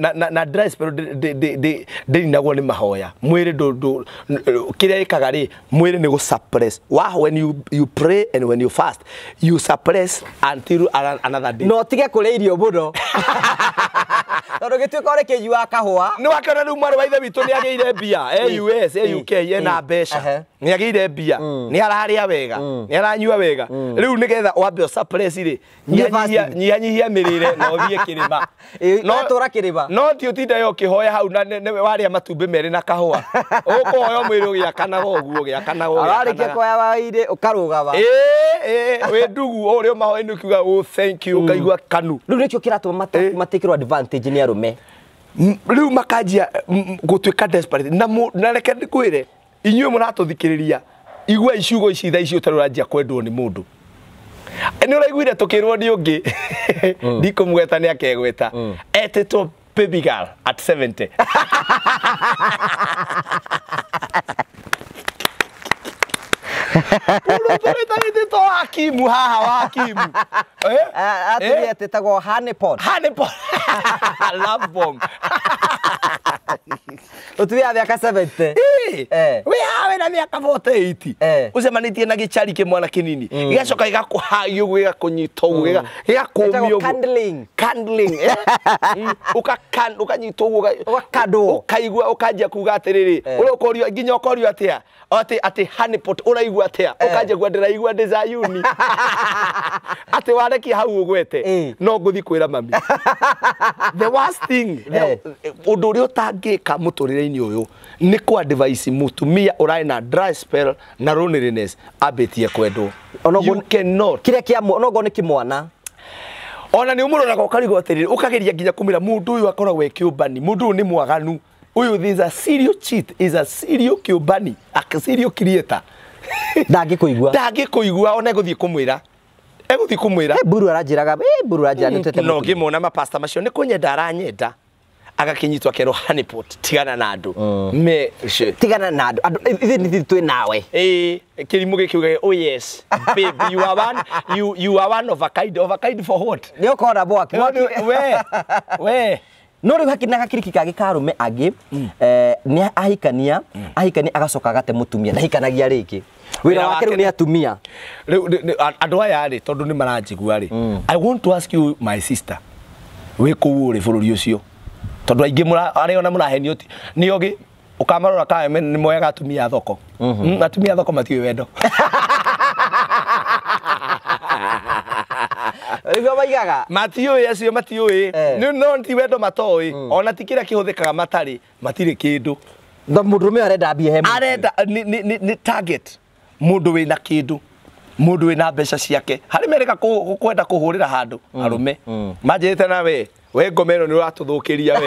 Na na dry spell ndĩrinagwo nĩ mahoya. Mwĩrĩ kĩrĩa ĩkaga rĩ, mwĩrĩ nĩ gũ suppress. When you pray and when you fast, you suppress until another day. No tige kũrĩa irio mũno. Tondũ gĩtuĩka ũrĩ kĩnyua kahũa. Nĩ wakĩona rĩu mwarĩ wa ithe witũ nĩ agĩire mbia, e US, e UK, ena mbeca. Nĩ agĩire mbia, nĩ ararĩa wega, nĩ aranyua wega. Rĩu nĩgetha wambe ũ suppress rĩ, nyihanyihia mĩrĩre na ũthiĩ kĩrĩma. No tũra kĩrĩma. No ti ũtinde yo ũkĩhoya hau na warĩa matumbĩ merĩ na kahũa. Ũkũhoya mwĩrĩ ũgĩakanaga ũguo, ũgĩakanaga ũgĩakanaga. Warĩkia kũhoya waĩ-inĩ ũkarũgama. Wĩ ndugu ũrĩa mahoya-inĩ ũkiuga oh thank you, ũkaigua kanu. Rĩu nĩkĩo kĩratũma matikĩrwo advantage nĩ arũme. Rĩu makanjia gũtuĩka desperate. Na reke ngwĩre, inyuĩ mũratũthikĩrĩria, igua ciugo ici thaa ici ũtarĩ ũranjia kwendwo nĩ mũndũ. Nĩ ũraiguire tũkĩrwo nĩ ũngĩ, ndikũmũgweta nĩ akegweta, etĩtwo baby girl at 70. Mũndũ Hakimu haha wa Hakimu. Atĩ etĩtagwo honey pot. Honey pot. Love bomb. Ũtumia wa mĩaka 70. Wĩ haha wĩna mĩaka 48 ũcemanĩtie na gĩchari kĩmwana kĩnini gĩgacoka gĩgakũhagia ũguo gĩgakũnyita ũguo gĩgakũmia ũguo candling ũkanyitwo ũguo ũgakandwo ũkaigua ũkanjia kuga atĩrĩrĩ ũrĩa ũkorio nginya ũkorio atĩa atĩ honeypot ũraigua atĩa ũkanjia kuga ndĩraigua ndĩ Zayuni atĩ warekia hau ũgwete no ngũthiĩ kwĩra mami. The worst thing ũndũ ũrĩa ũtangĩka mũtũrĩre-inĩ ũyũ nĩ kwa advice mũtumia ũrarĩ na dry spell na loneliness ambĩtie kwendwo. You cannot. Kĩrĩa kĩa onogo nĩ kĩmwana ona nĩ ũmũroraga ũkarigwo atĩrĩrĩ ũkageria nginya kũmĩra mũndũ ũyũ akoragwo e kĩũmbani mũndũ ũyũ nĩ mwaganu ũyũ is a serial cheat is a serial kĩũmbani a serial creator ndangĩkũigua ona egũthiĩ kũmwĩra mburu aranjĩraga mburu aranjĩra nĩ tete no ngĩmona mapasta macio nĩ kũnyenda aranyenda agakinyitwo akerwo honeypot tigana na andũ me tigana na andũ ithuĩ nĩ twĩ nawe kĩrimũ gĩkiuga oh yes babe you are one you are one of a kind of a kind for what nĩ ũkona mwaki we no rĩu hakiri na gakiriki kangĩ ka arũme angĩ nĩ ahikania agacoka agate mũtumia ndahikanagia rĩngĩ wĩra wake rĩu nĩ atumia rĩu andũ aya rĩ tondũ nĩ maranjigua rĩ I want to ask you my sister wĩ kũu ũrĩ bũrũri ũcio tondũ aingĩ arĩa ona mũrahenio ti nĩ ogĩ ũkamarora kana nĩ moyaga atumia a thoko atumia a thoko matiũĩ wendo nĩguo maigaga matiũĩ acio matiũĩ no ti wendo matoĩ ona ti kĩrĩa kĩhũthĩkaga matarĩ matirĩ kĩndũ mũndũrũme arenda mbia he arenda nĩ target mũndũ wĩna kĩndũ mũndũ wĩna mbeca ciake harĩ merĩga kwenda kũhũrĩra handũ arũme manjĩrĩte na we ngoma ĩno nĩ ũratũthũkĩria we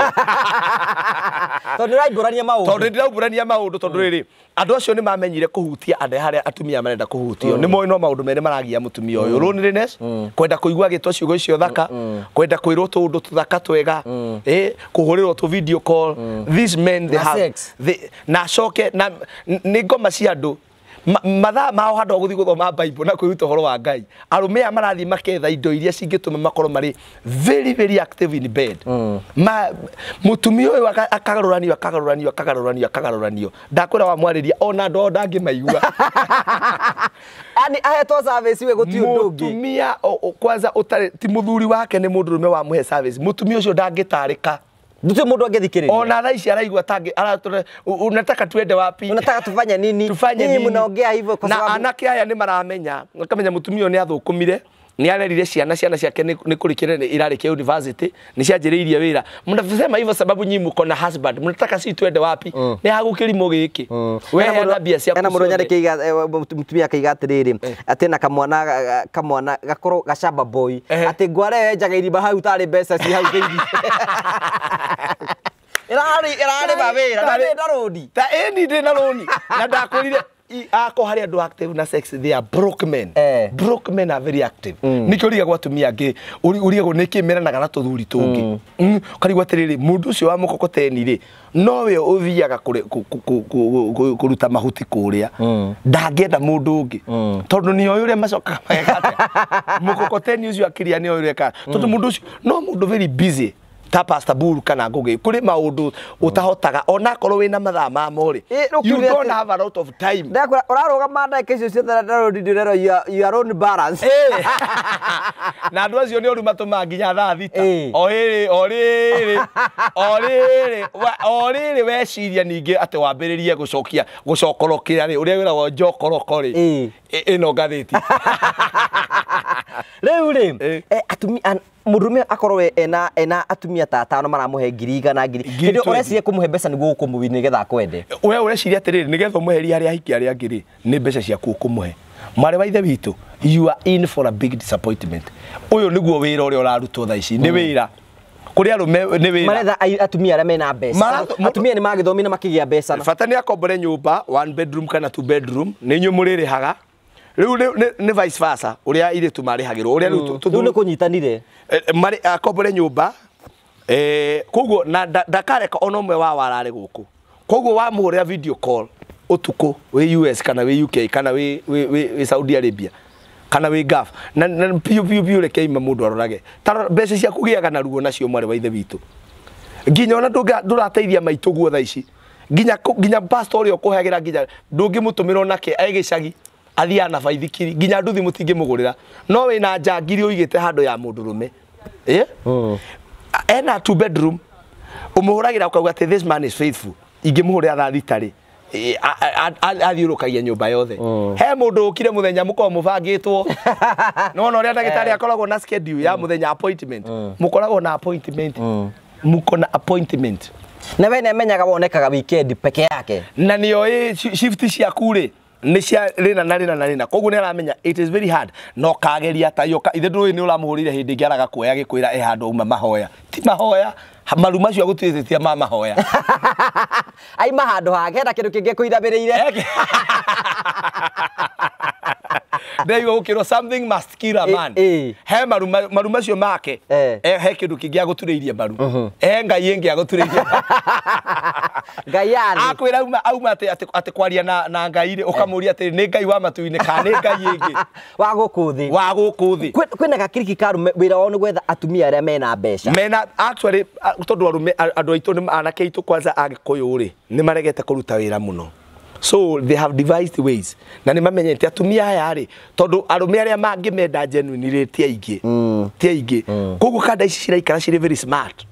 tondũ nĩũraimbũrania maũndũ tondũ ndĩraumbũrania maũndũ tondũ rĩrĩ andũ acio nĩ mamenyire kũhutia andũ harĩa atumia marenda kũhutio nĩ moĩ no maũndũ merĩ maragia mũtumia ũyũ loneliness kwenda kũigua agĩtwo ciugo icio thaka kwenda kwĩrwo tũũndũ tũthaka twega kũhũrĩrwo tũ video call these men they have na acoke na nĩ ngoma cia andũ mathaa mao handũ ha gũthiĩ gũthoma Bible na kwĩruta ũhoro wa Ngai arũme aya marathiĩ maketha indo iria cingĩtũma makorwo marĩ very very active in bed mũtumia ũyũ akagarũranio akagarũranio akagarũranio akagarũranio ndakwĩra wamwarĩria ona andũ ao ndangĩmaigua yani ahetwo service we gũtirĩ ũndũ ũngĩ mũtumia kwanza ũtarĩ ti mũthuri wake nĩ mũndũrũme wamũhe service mũtumia ũcio ndangĩtarĩka Ndutu mundu angĩthikĩrĩria ona thaa ici araigua tangĩ unataka tuende wapi unataka tufanye nini tufanye nini mnaongea hivyo kwa sababu na anake aya nĩ maramenya makamenya mũtumia ũyũ nĩ athũkũmire nĩ arerire ciana ciake nĩ kũrĩkĩra irarĩkia university nĩ cianjĩrĩirie wĩra mnasema hivyo sababu nyinyi mko na husband mnataka si tuende wapi nĩ hagũkĩrimũ gĩkĩ we hena mbia ciaku ena mũndũ nyandĩkĩiga mũtumia akaiga atĩrĩrĩ atĩ na kamwana gakorwo gacamba boy atĩ ngware yenjaga irima hau tarĩ mbeca ci hau thĩinĩ ĩrarĩ mawĩra na rũni ta ĩni ndĩ na rũni na ndakwĩrire ako harĩ andũ active na sex they are broke men broke men are very active nĩkĩo ũrigagwo atumia angĩ ũrigagwo nĩkĩ meranaga na tũthuri tũngĩ ũkarigwo atĩrĩrĩ mũndũ ũcio wa mũkokoteni rĩ nowe ũthiaga kũruta mahuti kũrĩa ndangĩenda mũndũ ũngĩ tondũ nĩ oĩ ũrĩa macokaga mageka atĩa mũkokoteni ũcio akĩria nĩ oĩ ũrĩa ekaga tondũ mũndũ ũcio no mũndũ very busy ta Pastor Buru kana Ngũgĩ kũrĩ maũndũ ũtahotaga ona akorwo wĩna mathaa mamo rĩ you don't have a lot of time ndakwĩra ũrarũgama ndagĩka icio ciothe na rũni ndĩrerwo your own balance na andũ acio nĩ ũru matũmaga nginya thaa thita o rĩrĩ o rĩrĩ o rĩrĩ o rĩrĩ weciria ningĩ atĩ wambĩrĩrie gũcokia gũcokorokĩra rĩ ũrĩa wĩragwo njokoroko rĩ ĩno ngathĩti rĩu rĩ atumia mũndũrũme akorwo ena atumia ta atano maramũhe ngiri igana ngiri hĩndĩ ũreciria kũmũhe mbeca nĩguo ũkũmũwin nĩgetha akwende we ũreciria atĩrĩrĩ nĩgetha ũmũherie harĩa ahiki arĩa angĩ rĩ nĩ mbeca ciaku ũkũmũhe mwarĩ wa ithe witũ you are in for a big disappointment ũyũ nĩguo wĩra ũrĩa ũrarutwo thaa ici nĩ wĩra kũrĩ arũme nĩ wĩra maretha atumia arĩa mena mbeca atumia nĩ magĩthomire na makĩgĩa mbeca bata nĩ akombore nyũmba one bedroom kana two bedroom nĩ inyuĩ mũrĩrĩhaga rĩu nĩ vice versa ũrĩa airĩtu marĩhagĩrwo ũrĩa rĩu nĩ kũnyitanire akombore nyũmba koguo na ndakareka ona ũmwe wao arare gũkũ koguo wamũhũrĩra video call ũtukũ wĩ US kana wĩ UK kana wĩ Saudi Arabia kana wĩ Gulf na piũ piũ piũ reke ima mũndũ arorage ta mbeca ciaku gĩaga na ruo nacio mwarĩ wa ithe witũ nginya ona ndũrateithia maitũ guo thaa ici Nginya pastor ũrĩa ũkũheagĩra nginya ndũngĩmũtũmĩra onake e gĩcagi athiaga na baithikiri nginya nduthi mũtingĩmũgũrĩra no wĩna njangiri ũigĩte handũ ya mũndũrũme. Ena 2 bedroom ũmũhũragĩra ũkauga atĩ this man is faithful, ingĩmũhũrĩra thaa thita rĩ athiũrũkagia nyũmba yothe. He mũndũ ũkire mũthenya mũkoragwo mũbangĩtwo nĩwona ũrĩa ndagĩtarĩ akoragwo na schedule ya mũthenya appointment, mũkoragwo na appointment, mũko na appointment na we nĩamenyaga wonekaga weekend peke yake na nĩoĩ shift ciaku rĩ nĩ cia rĩna na rĩna na rĩna, koguo nĩ aramenya it is very hard no kageria ta yoka ithe ndũĩ nĩ ũramũhũrĩire hĩndĩ ĩngĩ araga kuoya gĩkwĩra e handũ auma mahoya ti mahoya maru macio agũtuĩte ma mahoya aima handũ hake hena kĩndũ kĩngĩ kũinamĩrĩire. Ndaigua gũkĩrwo something must kill a man. He maru macio make he kĩndũ kĩngĩ agũturĩirie maru, he ngai ĩngĩ agũturĩirie ngai yani akwĩra auma atĩ kwaria na ngai rĩ ũkamũria atĩ nĩ ngai wa matu-inĩ kana nĩ ngai ĩngĩ wa gũkũ thĩ, wa gũkũ thĩ. Kwĩna gakiriki ka arũme wĩra wao nĩ gwetha atumia arĩa mena mbeca mena actually tondũ arũme andũ aitũ nĩ anake aitũ kwanza Agĩkũyũ rĩ nĩ maregete kũruta wĩra mũno. So they have devised ways na nĩ mamenyete atumia aya rĩ tondũ arũme arĩa mangĩmenda genuine rĩ ti aingĩ, ti aingĩ, koguo kanda ici ciraikara cirĩ very smart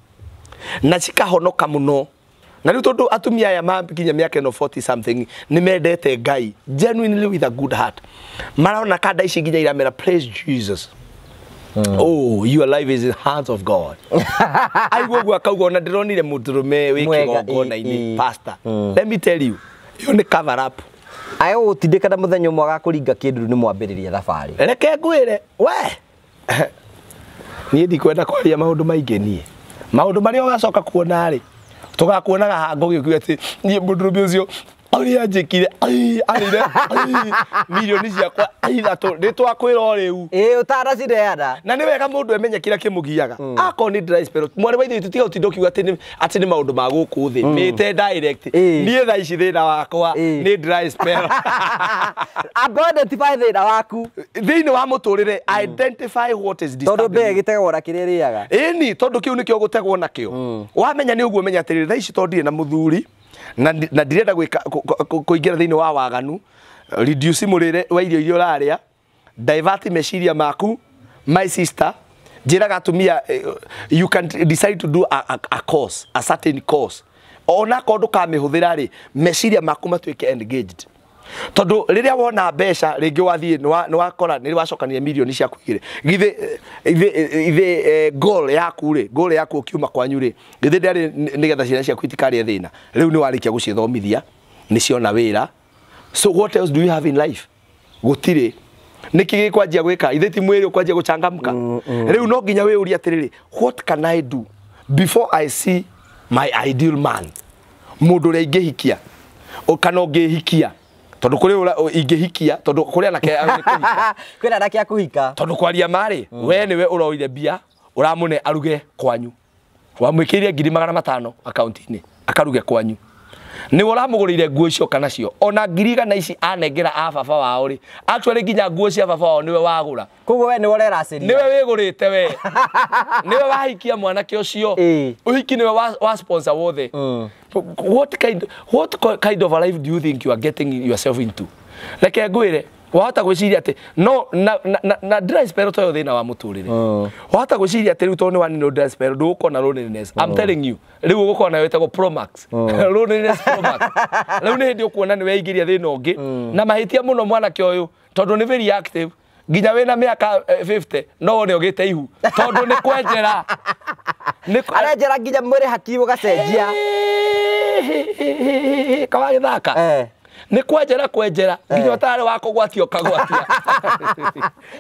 na cikahonoka mũno. Na rĩu tondũ atumia aya makinya mĩaka ĩno 40 something nĩ mendete Ngai genuinely with a good heart, marona kanda ici nginya iramera praise Jesus. Oh, your life is in the hands of God. Aigua ũguo akauga ona ndĩronire mũndũrũme wĩ kĩgongona-inĩ pastor. Let me tell you, ĩyo nĩ cover up. Ayo gũtindĩka na mũthenya ũmwe agakũringa kĩndũ nĩ mwambĩrĩria thabarĩ. Reke ngwĩre we niĩ ndikwenda kwaria maũndũ maingĩ niĩ maũndũ marĩa ũgacoka kuona rĩ tũgakuonaga hango gĩkiuga atĩ niĩ mũndũrũme ũcio ũrĩa anjĩkire arĩire mirioni ciakwa ithatũ nĩ twakwĩra o rĩu. Ĩĩ ũtanacineana. Na nĩ wega mũndũ emenye kĩrĩa kĩmũgiaga. Akorwo nĩ dry spell mwarĩ wa ithe witũ tiga ũtinde ũkiuga atĩ nĩ maũndũ ma gũkũ thĩ mĩte direct. Niĩ thaa ici thĩna wakwa nĩ dry spell. Amba identify thĩna waku thĩinĩ wa mũtũrĩre, identify what is disturbing. Tondũ mbĩa ĩgĩtegwo na kĩrĩa ĩrĩaga. Ĩni tondũ kĩu nĩkĩo gũtegwo nakĩo. Wamenya nĩ ũguo menya atĩrĩrĩ thaa ici tondũ ndirĩ na mũthuri na ndirenda gwĩka kũingĩra thĩinĩ wa waganu, reduce mũrĩre wa irio iria ũrarĩa, divert meciria maku. My sister njĩraga atumia you can decide to do a course, a certain course, ona korwo ndũkamĩhũthĩra rĩ meciria maku matuĩke engaged. Tondũ rĩrĩa wona mbeca rĩngĩ wathiĩ nĩ wakora nĩ wacokania mirioni ciaku igĩrĩ githĩ ithe goal yaku rĩ, goal yaku ũkiuma kwanyu rĩ githĩ ndĩarĩ nĩgetha ciana ciaku itikarĩe thĩna, rĩu nĩ warĩkia gũcithomithia nĩ ciona wĩra, so what else do you have in life? Gũtirĩ. Nĩkĩ gĩkwanjia gwĩka ithe ti mwĩrĩ ũkwanjia gũchangamka. Rĩu no nginya wĩyũrie atĩrĩrĩ what can I do before I see my ideal man, mũndũ ũrĩa ingĩhikia kana ũngĩhikia tondũ kũrĩ ũrĩa ingĩhikia tondũ kũrĩ anake kũhika kwĩna anake a kũhika tondũ kwaria marĩ we nĩwe ũroire mbia ũramũne aruge kwanyu wamwĩkĩire 500,000 akaunti-inĩ akaruge kwanyu nĩwe ũramũgũrĩire nguo icio kana cio ona 100,000 ici anengera a baba wao rĩ actually nginya nguo cia baba wao nĩwe wagũra, koguo we nĩwe ũreracĩria, nĩwe wĩgũrĩte we nĩwe wahikia mwanake ũcio ũhiki nĩwe wa sponsor wothe. What kind of a life do you think you are getting yourself into? Reke ngwĩre wahota gwĩciria atĩ no na dry spell to yo thĩna wa mũtũrĩre. Wahota gwĩciria atĩ rĩu tondũ nĩ waninwo dry spell ndũgũkorwo na loneliness. I'm telling you rĩu ũgũkorwo nayo ĩtagwo Promax. Loneliness Promax. Rĩu nĩ hĩndĩ ũkuona nĩ weingĩria thĩna ũngĩ na mahĩtia mũno mwanake ũyũ tondũ nĩ very active nginya wĩna mĩaka 50 no wone ũgĩte ihu tondũ nĩ kwenjera arenjera nginya mwĩrĩ hakiri ũgacenjia kawagĩthaka nĩ kwenjera kwenjera nginya ũtarĩ wa kũgwatia ũkagwatia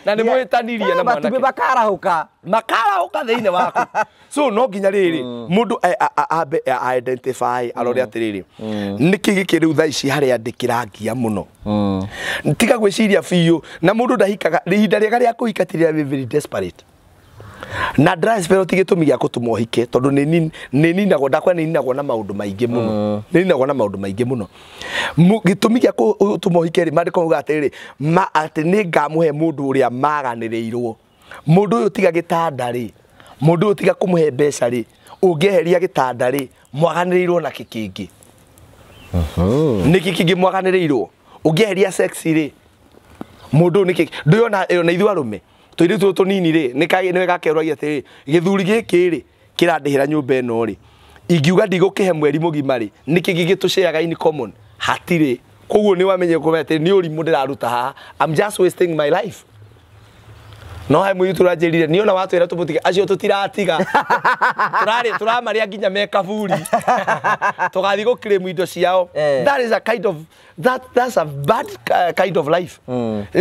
na nĩ mwĩtanirie na mwanake matumbĩ makarahũka makarahũka thĩinĩ waku. So no nginya rĩrĩ mũndũ ambe identify arore atĩrĩrĩ nĩkĩ gĩkĩ rĩu thaa ici harĩa ndĩkĩrangia mũno tiga gwĩciria biũ na mũndũ ndahikaga ihinda rĩega rĩa kũhika ti rĩrĩa wĩ very desperate na dry spell ti gĩtũmi gĩa gũtũma ũhike tondũ nĩ ninagwo ndakwa nĩ ninagwo na maũndũ maingĩ mũno nĩ ninagwo na maũndũ maingĩ mũno gĩtũmi gĩa gũtũma ũhike rĩ maandĩko mauga atĩrĩrĩ atĩ nĩ ngamũhe mũndũ ũrĩa maganĩrĩirwo mũndũ ũyũ tiga gĩtanda rĩ mũndũ ũyũ tiga kũmũhe mbeca rĩ ũngĩeheria gĩtanda rĩ mwaganĩrĩirwo na kĩ kĩngĩ. Nĩkĩ kĩngĩ mwaganĩrĩirwo ũngĩeheria sex rĩ mũndũ nĩkĩ ndũyona na ithuĩ arũme tũirĩtu tũtũ tũnini rĩ nĩ gakerũragia atĩrĩ gĩthuri gĩkĩ rĩ kĩrandĩhĩra nyũmba ĩno rĩ ingiuga ndigũkĩhe mweri mũgima rĩ nĩkĩ gĩgĩtũceaga in common hatirĩ koguo nĩ wamenye kũmenya atĩ nĩ ũrimũ ndĩraruta haha. I'm just wasting my life. No hai mũirĩtu ũranjĩrire niĩ ona watwĩra tũmũtige acio tũtiratiga tũrarĩ tũramarĩa nginya me kaburi tũgathiĩ gũclaim indo ciao. That is a kind of that's a bad kind of life.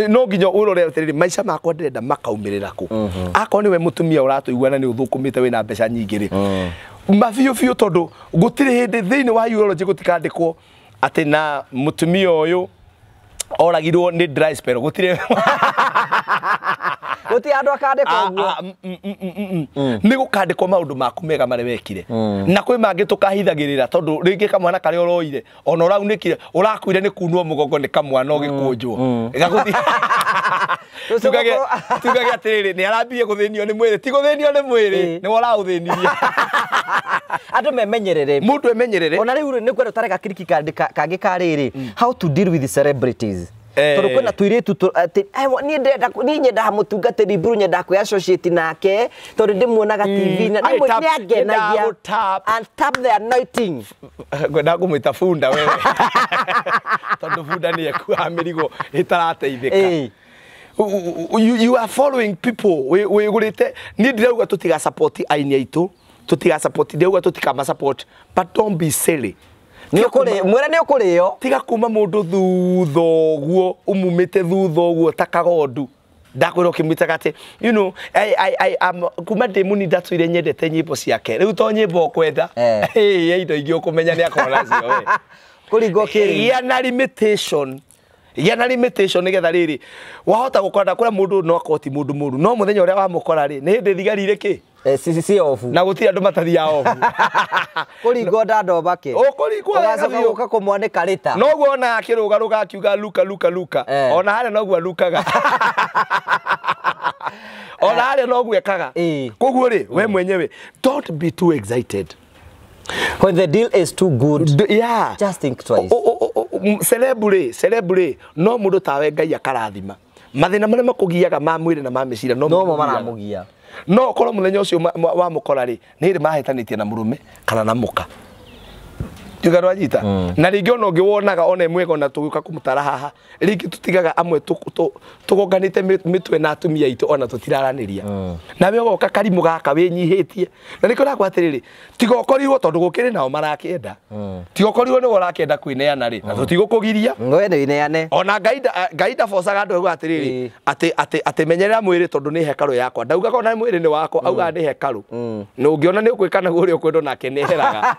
No nginya ũrore atĩrĩrĩ maica makwa ndĩrenda makaumĩrĩra kũ. Akorwo nĩwe mũtumia ũratũigua na nĩ ũthũkũmĩte wĩna mbeca nyingĩ rĩ mabiũ biũ tondũ gũtirĩ hĩndĩ thĩinĩ wa urology gũtikandĩkwo atĩ na mũtumia ũyũ oragirwo nĩ dry spell gũtirĩ Gũtirĩ andũ akandĩkwo ũguo. Nĩ gũkandĩkwo maũndũ maku mega marĩa wekire na kwĩ mangĩ tũkahithagĩrĩra tondũ rĩngĩ kamwana karĩa ũroire ona ũraunĩkire ũrakuire nĩ kunwo mũgongo nĩ kamwana ũgĩkũnjwo. Tugage atĩrĩrĩ nĩ arambie gũthĩnio nĩ mwĩrĩ ti gũthĩnio nĩ mwĩrĩ nĩwe ũraũthĩnirie. Andũ memenyerere. Mũndũ emenyerere. Ona rĩu nĩ kwenda ũtareka kiriki kangĩ ka rĩrĩ how to deal with the celebrities. Tondũ kwĩna tũirĩtu niĩ ndĩrenda niĩ nyendaga mũtungatĩri Mburu nyendaga kwĩ associate nake tondũ ndĩmuonaga TV na nĩ angenagia and tap the anointing. Ngwendaga kũmwĩta bunda wewe tondũ bunda nĩ ekuaga mĩrigo ĩtarateithĩka. You are following people wĩgũrĩte. Niĩ ndirauga tũtiga support aini aitũ tũtiga support ndirauga tũtikama support but don't be silly. Mwĩra nĩ ũkũrĩo tiga kuma mũndũ thutha ũguo umumĩte thutha ũguo ta kagondu ndakwĩra ũkĩmwĩtaga atĩ you know I am kuma ndĩ mũnini ndatũire nyendete nyĩmbo ciake rĩu to nyĩmbo ũkwenda ĩ indo ingĩ ũkũmenya nĩ akorwo nacio we kũringwo kĩrĩ gĩa na limitation gĩa na limitation nĩgetha rĩrĩ wahota gũkora ndakwĩra mũndũ no akorwo ti mũndũ mũru no mũthenya ũrĩa wamũkora rĩ nĩ hĩndĩ thigari irĩ kĩ si ofu na gũtirĩ andũ matathiaga ofu kũringwo ndandobake ũkũringwo ũgacoka gũka kũmwanĩka rĩta noguo ona akĩrũgarũga akiuga luka luka luka ona harĩa noguo alukaga ona harĩa noguo ekaga koguo rĩ we mwenyewe don't be too excited when the deal is too good. Yeah, just think twice. Celebrity no mũndũ tawe Ngai akarathima mathĩna marĩa makũgiaga ma mwĩrĩ na ma meciria no mo maramũgia no korwo mũthenya ũcio wamũkora rĩ nĩ hĩndĩ mahĩtanĩtie na mũrũme kana na mũka tiga rwanyita na rĩngĩ ona ũngĩ wonaga ona ĩmwe ona tũgĩũka kũmũtara haha rĩngĩ tũtigaga amwe tũgonganĩte mĩtwe na atumia aitũ ona tũtiraranĩria nawe ũgoka karimũ gaka wĩnyihĩtie na nĩkĩo ndakwa atĩrĩrĩ tiga ũkorirwo tondũ gũkĩrĩ nao marakĩenda tiga ũkorirwo nĩwe ũrakĩenda kwĩneana rĩ na tũtigũkũgiria we wĩneane ona Ngai ndabocaga andũ auga atĩrĩrĩ atĩ menyerera mwĩrĩ tondũ nĩ hekarũ yakwa ndaugaga ona mwĩrĩ nĩ wakwa augaga nĩ hekarũ na ũngĩona nĩ ũkwĩka naguo ũrĩa ũkwenda onake nĩeheraga.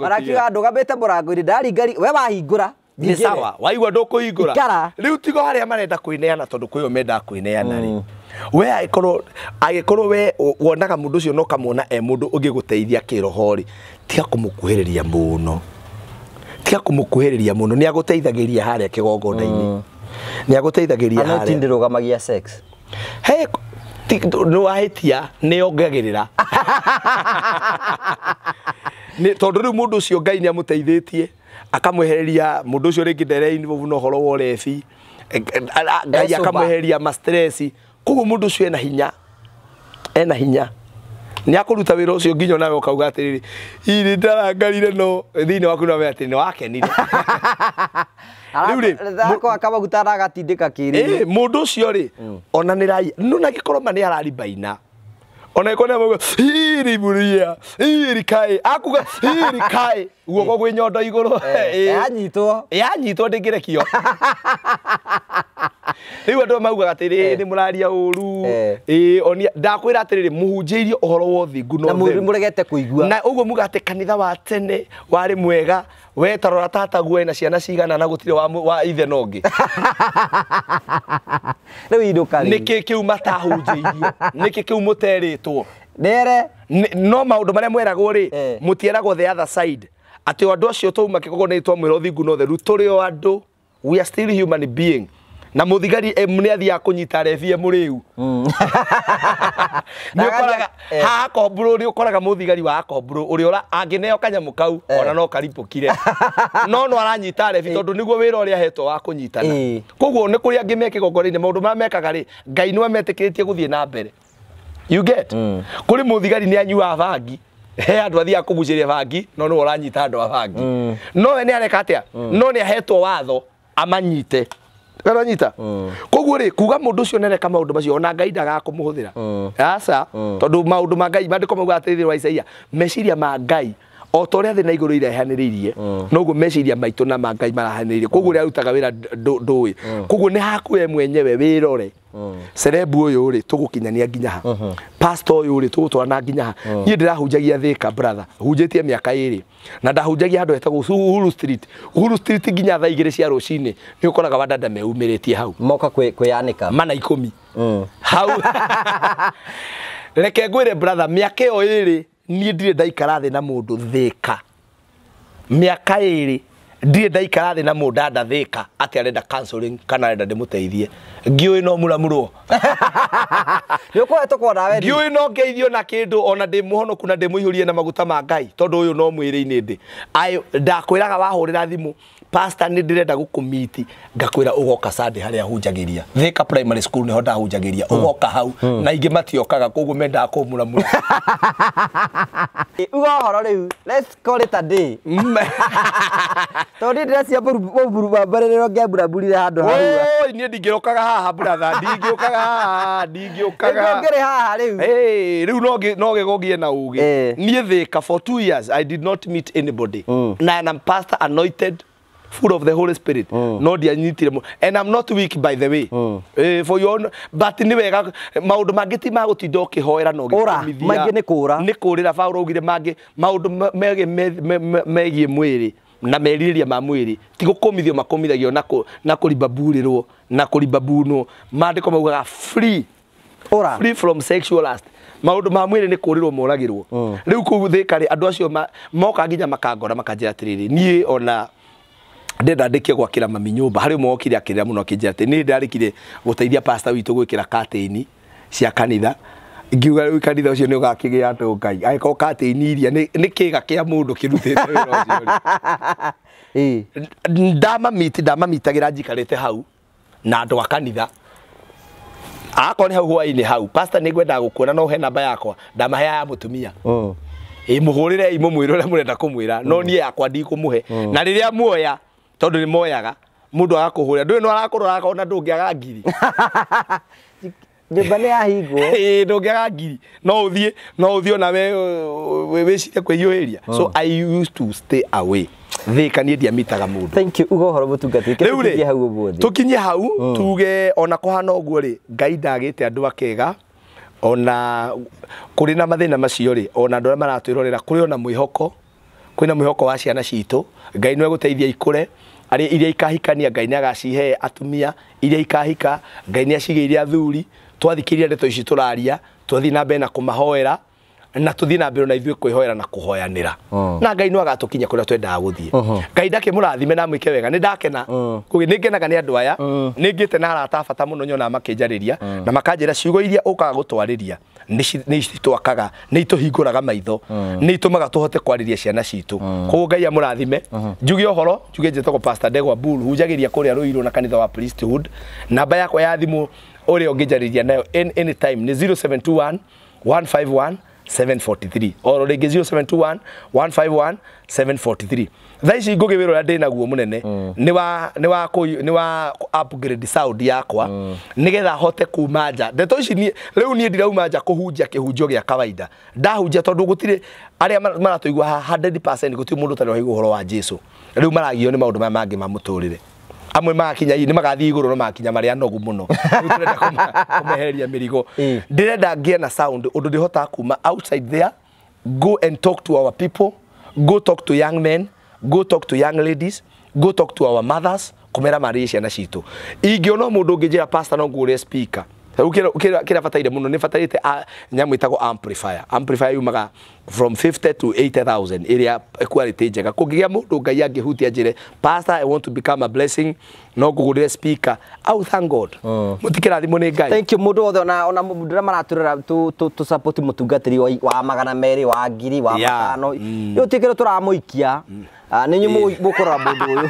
Arakiuga ndũgamĩte mũrango-inĩ ndaringari we wahingũra nĩ sawa waigua ndũkũhingũra rĩu tigo harĩa marenda kwĩneana tondũ kwĩo mendaga kwĩneana rĩ we angĩkorwo we wonaga mũndũ ũcio no kamwona e mũndũ ũngĩgũteithia kĩroho rĩ tiga kũmũkuhĩrĩria mũno tiga kũmũkuhĩrĩria mũno nĩ agũteithagĩria harĩa kĩgongona-inĩ nĩ agũteithagĩria harĩa anointing ndĩrũgamagia sex he nĩ wahĩtia nĩ yongagĩrĩra tondũ rĩu mũndũ ũcio Ngai nĩ amũteithĩtie akamwehereria mũndũ ũcio rĩngĩ ndere involve na ũhoro wa ũrebi Ngai akamwehereria ma stress koguo mũndũ ũcio ena hinya nĩ akũruta wĩra ũcio nginya nawe ũkauga atĩrĩrĩ iri ndarangarire no thĩinĩ waku no atĩ nĩ wakenire. Rĩu rĩ akamaguta agatindĩka kĩrĩ mũndũ ũcio rĩ ona nĩ rai no na gĩkorwo ma nĩ araribaina ona ĩkorwo nĩ hiri buria hiri kai akuga hiri kai guoko gwĩ nyondo igũrũ yanyitwo ndĩngĩrekio. Rĩu andũ maugaga atĩrĩ nĩ mũraria ũru onia ndakwĩra atĩrĩrĩ mũhunjĩirie ũhoro wa ũthingu na mũregete kũigua na ũguo muga atĩ kanitha wa tene warĩ mwega we tarora tataguo ena ciana cigana na gũtirĩ wa ithe na ũngĩ. Rĩu inũka rĩ nĩkĩ kĩu matahunjĩirio nĩkĩ kĩu mũterĩtwo nere no maũndũ marĩa mweragwo rĩ mũtieragwo the other side atĩ andũ acio twauma kĩgongona-inĩ twamwĩra ũthingu na ũtheru tũrĩ o andũ we are still human being. Na muthigari nĩ athiaga kũnyita rebi mũrĩu. Nĩ ũkoraga haha komburu, nĩ ũkoraga mũthigari wa komburu ũrĩa angĩneo kanyamũ kau ona no karipũkire. No no aranyita rebi tondũ nĩguo wĩra ũrĩa ahetwo wa kũnyitana. Koguo nĩ kũrĩ angĩ me kĩgongona-inĩ maũndũ marĩa mekaga rĩ, Ngai nĩwe metĩkĩrĩtie gũthiĩ na mbere. You get? Kũrĩ mũthigari nĩ anyuaga bangi. He andũ athiaga kũgucĩria bangi no nĩwe ũranyita andũ a bangi. No we nĩ areka atĩa? No nĩ ahetwo watho amanyite. Karanyita. Koguo rĩ kuga mũndũ ũcio nĩareka maũndũ macio ona Ngai ndagakũmũhũthĩra. Aca, tondũ maũndũ ma Ngai maandĩko maugaga atĩrĩrĩ wa Isaia, meciria ma Ngai o ta ũrĩa thĩ na igũrũ irehanĩrĩirie noguo meciria maitũ na ma Ngai marahanĩrĩirie. Koguo ũrĩa arutaga wĩra ndũĩ. Koguo nĩ haku we mwenyewe wĩrore. Cerebu ũyũ rĩ tũgũkinyania nginya ha. Pastor ũyũ rĩ tũgũtwarana nginya ha. Niĩ ndĩrahunjagia Thika brother, hunjĩtie mĩaka 2 na ndahunjagia handũ hetagwo Uhuru Street. Uhuru Street nginya thaa 2 cia rũcinĩ nĩ ũkoraga wadada meumĩrĩtie hau. Moka kwĩyanĩka. Mana 10. Hau. Reke ngwĩre brother, mĩaka ĩyo 2 niĩ ndirĩ ndaikara thĩ na mũndũ Thika. Mĩaka 2 ndirĩ ndaikara thĩ na mũndũ anda Thika atĩ arenda counseling kana arenda ndĩmũteithie. Ngiũĩ no mũramũrwo. Nĩ ũkoretwo kuona we. Ngiũĩ no ngeithio na kĩndũ ona ndĩ mũhonoku na ndĩmũihũrie na maguta ma Ngai tondũ ũyũ no mwĩrĩ-inĩ ndĩ. Ayo ndakwĩraga wahũrĩra thimũ, pastor nĩ ndĩrenda gũkũmiti, ngakwĩra ũgoka Sunday harĩa hunjagĩria. Thika Primary School nĩho ndahunjagĩria, ũgoka hau na ingĩ matiokaga koguo mendaga kũmũramũra. Uga ũhoro rĩu, let's call it a day. Tondũ ndĩrecia mũburubambarĩrĩro ngĩamburaburire handũ hau. Oi, niĩ ndingĩũkaga haha brother, ndingĩũkaga haha, ndingĩũkaga. Nĩguo ngĩrĩ haha rĩu. Hey, rĩu no gĩgũgĩe na ũgĩ. Niĩ Thika for 2 years I did not meet anybody. Na I'm pastor anointed, full of the Holy Spirit. No ndianyitire and I'm not weak by the way. For your own, but ni wega maundu mangĩ ti ma gũtinda ũkĩhoera na ũgĩkũmithia. Mangĩ nĩ kũra. Nĩ kũrĩra Paũlũ augire mangĩ maundu megiĩ mwĩrĩ na merirĩria ma mwĩrĩ ti gũkũmithio makũmithagio na kũribaburĩrwo na kũribabunwo. Maandĩko maugaga free. Ora. Free from sexual lust. Maundu ma mwĩrĩ nĩ kũrĩrwo moragĩrwo. Rĩu kũu Thika rĩ andũ acio moka nginya makangora makanjĩra atĩrĩrĩ, niĩ ona ndenda ndĩkie gwakĩra mami nyũmba. Harĩ ũmwe wokire akĩrĩra mũno akĩnjĩra atĩ niĩ ndarĩkire gũteithia pastor witũ gwĩkĩra curtain cia kanitha. Ngiuga rĩu kanitha ũcio nĩ ũgakĩgĩa andũ Ngai angĩkorwo curtain iria nĩ kĩga kĩa mũndũ kĩrutĩte wĩra ũcio rĩ. Ndamamitagĩra njikarĩte hau na andũ a kanitha. Akorwo nĩ hau hwaĩ-inĩ hau pastor nĩ ngwendaga gũkuona no ũhe namba yakwa, ndamahe ya mũtumia. Ĩ mũhũrĩre mũmwĩre ũrĩa mũrenda kũmwĩra no niĩ yakwa ndikũmũhe. Na rĩrĩa muoya tondũ nĩ moyaga mũndũ agakũhũrĩra ndũĩ no arakũrora akona ndũngĩaga ngiri. Nyũmba nĩ yahingwo. Ĩ ndũngĩaga ngiri no ũthiĩ ona we wĩcirie kwĩhiũhĩria. So I used to stay away. Thika niĩ ndiamitaga mũndũ. Thank you. Uga ũhoro mũtungatĩri. Tũkinyie hau ũmũthĩ. Tũkinyie hau tuge ona kũhana ũguo rĩ Ngai ndagĩte andũ akega ona kũrĩ na mathĩna macio rĩ ona andũ arĩa maratwĩrorera kũrĩ ona mwĩhoko, kwĩna mwĩhoko wa ciana citũ. Ngai nĩwe gũteithia ikũre. Arĩa iria ikahikania Ngai nĩagacihe atumia, iria ikahika Ngai nĩacigĩire athuri. Twathikĩrĩria ndeto ici tũraria, twathiĩ na mbere na kũmahoera na tũthiĩ na mbere na ithuĩ kwĩhoera na kũhoyanĩra. Na Ngai no agatũkinya kũrĩa twendaga gũthiĩ. Ngai ndakĩmũrathime na amwĩke wega. Nĩ ndakena. Koguo nĩ ngenaga nĩ andũ aya. Nĩ ngĩte na arata a bata mũno nyonaga makĩnjarĩria na makanjĩra ciugo iria ũkaga gũtwarĩria nĩ citwakaga, nĩ itũhingũraga maitho, nĩ itũmaga tũhote kwarĩria ciana citũ. Koguo Ngai amũrathime. Njuge ũhoro, njuge njĩtagwo Pastor Ndegwa Bull, hunjagĩria kũrĩa Ruiru na kanitha wa Priesthood. Namba yakwa ya thimũ ũrĩa ũngĩnjarĩria nayo anytime nĩ 0721 151 743. Oro rĩngĩ 0721 151 743. Thaa ici ngũgĩ wĩra ũrĩa ndĩnaguo mũnene nĩ wa upgrade sound yakwa nĩgetha hote kuma nja. Ndeto ici rĩu niĩ ndirauma nja kũhunjia kĩhunjio gĩa kawaida. Ndahunjia tondũ gũtirĩ arĩa maratũigua haha 100% gũtirĩ mũndũ ũtarĩ waigua ũhoro wa Jesu. Rĩu maragio nĩ maũndũ maya mangĩ ma mũtũrĩre. Amwe magakinya nĩ magathiĩ igũrũ no magakinya marĩ anogu mũno. Rĩu tũrenda kũmehereria mĩrigo. Ndĩrenda ngĩe na sound ũndũ ndĩhotaga kuma outside there, go and talk to our people, go talk to young men, go talk to young ladies, go talk to our mothers, kũmera marĩe ciana citũ. Ingĩona mũndũ ũngĩnjĩra pastor no ngũgũrĩre speaker Rĩu kĩrĩa bataire mũno nĩ batairĩte nyamũ ĩtagwo amplifier. Amplifier yumaga from 50 to 80,000 ĩrĩa quality njega. Kũngĩgĩa mũndũ Ngai angĩhutia njĩre, pastor, I want to become a blessing, no ngũgũrĩre speaker. Au thank God. Mũtikĩrathimwo nĩ Ngai. Thank you mũndũ wothe ona mũndũ ũrĩa maratũrera tu support mũtungatĩri wa 200 wa 1000 wa 500 rĩu tikĩrĩ tũramũikia. Nĩ inyuĩ mũkũrora mũndũ ũyũ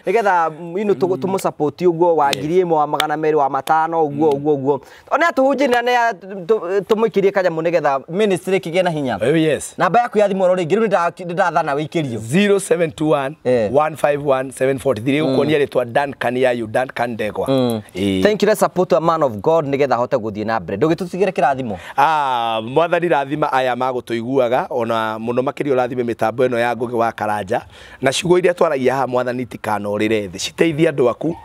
nĩgetha ino tũmũ support ũguo wa 1000 wa 200 wa 500 ũguo ũguo ũguo ona atũhunjĩria na tũmũikĩrie kanyamũ nĩgetha ministry kĩgĩe na hinya. Yes. Namba yaku ya thimũ oro rĩngĩ rĩu nĩndathana wĩikĩrio. 0721 151 743 gũkuonia rĩtwa Duncan Yayu, Duncan Ndegwa. Thank you, let's support a man of God nĩgetha ahote gũthiĩ na mbere. Ndũgĩtũtigĩre kĩrathimo. Mwathani rathima aya magũtũiguaga ona mũno makĩria ũrathime mĩtambo ĩno ya Ngugi wa Karanja na ciugo iria twaragia haha mwathani itikanorĩre thĩ, citeithie andũ aku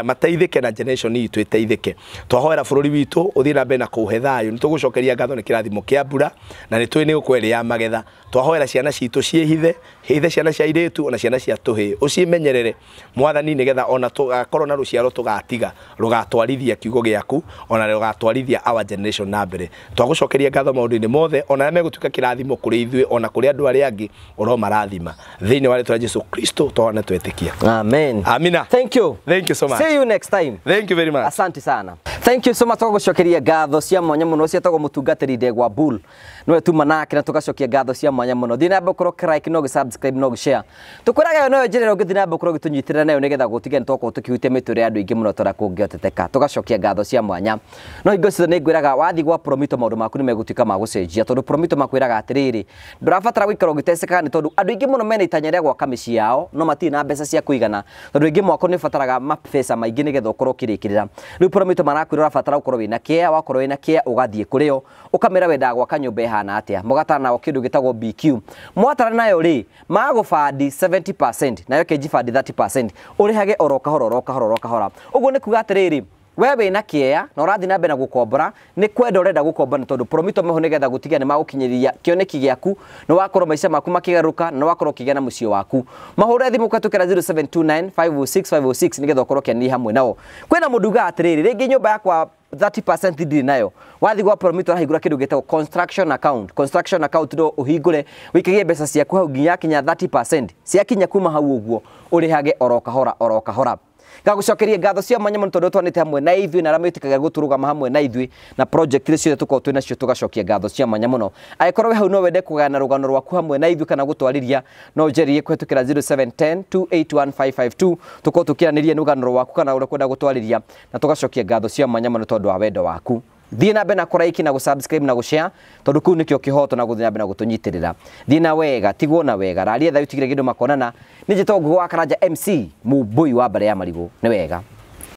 mateithĩke na generation itũ ĩteithĩke. Twahoera bũrũri witũ ũthiĩ na mbere na kũũhe thayũ. Nĩ tũgũcokeria ngatho nĩ kĩrathimo kĩa mbura na nĩ tũĩ nĩ gũkwerĩ ya magetha. Twahoera ciana citũ ciĩhithe, hithe ciana cia airĩtu ona ciana cia tũhĩĩ, ũcimenyerere mwathani nĩgetha ona tũgakorwo na rũciaro tũgatiga rũgatwarithia kiugo gĩaku ona rũgatwarithia our generation na mbere. Twagũcokeria ngatho maũndũ-inĩ mothe ona arĩa megũtuĩka kĩrathimo kũrĩ ithuĩ ona kũrĩ andũ arĩa angĩ ũromarathima thĩinĩ wa rĩtwa rĩa Jesu Kristo twana twetĩkia. Amen. Amina. Thank you. Thank you so much. See you next time. Thank you very much. Asante sana. Thank you so much. Tũgũcokeria ngatho cia mwanya mũno cietagwo mũtungatĩri Ndegwa Bull nĩwe tuma nake na tũgacokia ngatho cia mwanya mũno. Thiĩ na mbere ũkorwo like no gĩ-subscribe no gĩ-share. Tũkwĩraga ĩyo noyo njĩra ĩrĩa ũngĩthiĩ na mbere ũkorwo ũgĩtũnyitĩrĩra nayo nĩgetha gũtige nĩtwakorwo tũkĩhutia mĩtũrĩre ya andũ aingĩ mũno ta ũrĩa kũngĩhoteteka. Tũgacokia ngatho cia mwanya. No hingo ciothe nĩngwĩraga wathiĩ gwa Promito maũndũ maku nĩmegũtuĩka ma gũcenjia tondũ Promito makwĩraga atĩrĩrĩ, ndũrabatara gũikara ũgĩtecekaga nĩ tondũ andũ aingĩ mũno mena itanya rĩa gwaka mĩciĩ yao no matirĩ na mbeca cia kũigana tondũ aingĩ mwako nĩ ũbataraga mabeca maingĩ nĩgetha ũkorwo ũkĩrĩkĩrĩra. Rĩu Promito marakwĩra ũrabatara ũkorwo wĩna kĩa, wakorwo wĩna kĩa ũgathiĩ kũrĩ o ũkamĩra wendaga gwaka nyũmba ĩhana atĩa, mũgatara nao kĩndũ gĩtagwo BQ. Mwatara nayo rĩ magũbandi 70% nayo kĩnjibandi 30% ũrĩhage oro kahora oro kahora oro kahora. Ũguo nĩ kuga atĩrĩrĩ, we wĩna kĩea na ũrathiĩ na mbere na gũkombora nĩ kwenda ũrenda gũkomba nĩ tondũ Promito meho nĩgetha gũtiga nĩ magũkinyĩria kĩoneki gĩaku nĩ wakorwo maica maku makĩgarũrũka na wakorwo ũkĩgĩa na mũciĩ waku. Mahũre thimũ kũhetũkĩra 0729 506 506 nĩgetha ũkorwo ũkĩaranĩria hamwe nao. Kwĩna mũndũ ugaga atĩrĩrĩ, rĩngĩ nyũmba yakwa 30% ndirĩ nayo, wathiĩ gwa Promito ũrahingũra kĩndũ gĩtagwo construction account. Construction account no ũhingũre wĩikagie mbeca ciaku hau nginya kinya 30% ciakinya kuma hau ũguo ũrĩhage oro kahora oro kahora. Ngagũcokeria ngatho cia mwanya mũno tondũ twanĩte hamwe na ithuĩ na arĩa metĩkagia gũtũrũgama hamwe na ithuĩ na project iria ciothe tũkoragwo twĩ nacio tũgacokia ngatho cia mwanya mũno. Angĩkorwo we hau no wende kũgayana rũgano rwaku hamwe na ithuĩ kana gũtwarĩria no ũnjarĩrie kũhetũkĩra 0710 281 552 tũkorwo tũkĩaranĩria rũgano rwaku kana ũrĩa ũkwenda gũtwarĩria na tũgacokia ngatho cia mwanya mũno tondũ wa wendo waku. Thiĩ na mbere na kũraiki na gũ-subscribe na gũ-share tondũ kũu nĩkĩo kĩhoto na gũthiĩ na mbere na gũtũnyitĩrĩra. Thiĩ na wega, tigwo na wega, raria thayũ tigire kĩndũ makonana. Nĩ njĩtagwo Ngugi wa Karanja MC, mũmbũi wa mbare ya marigũ. Nĩ wega.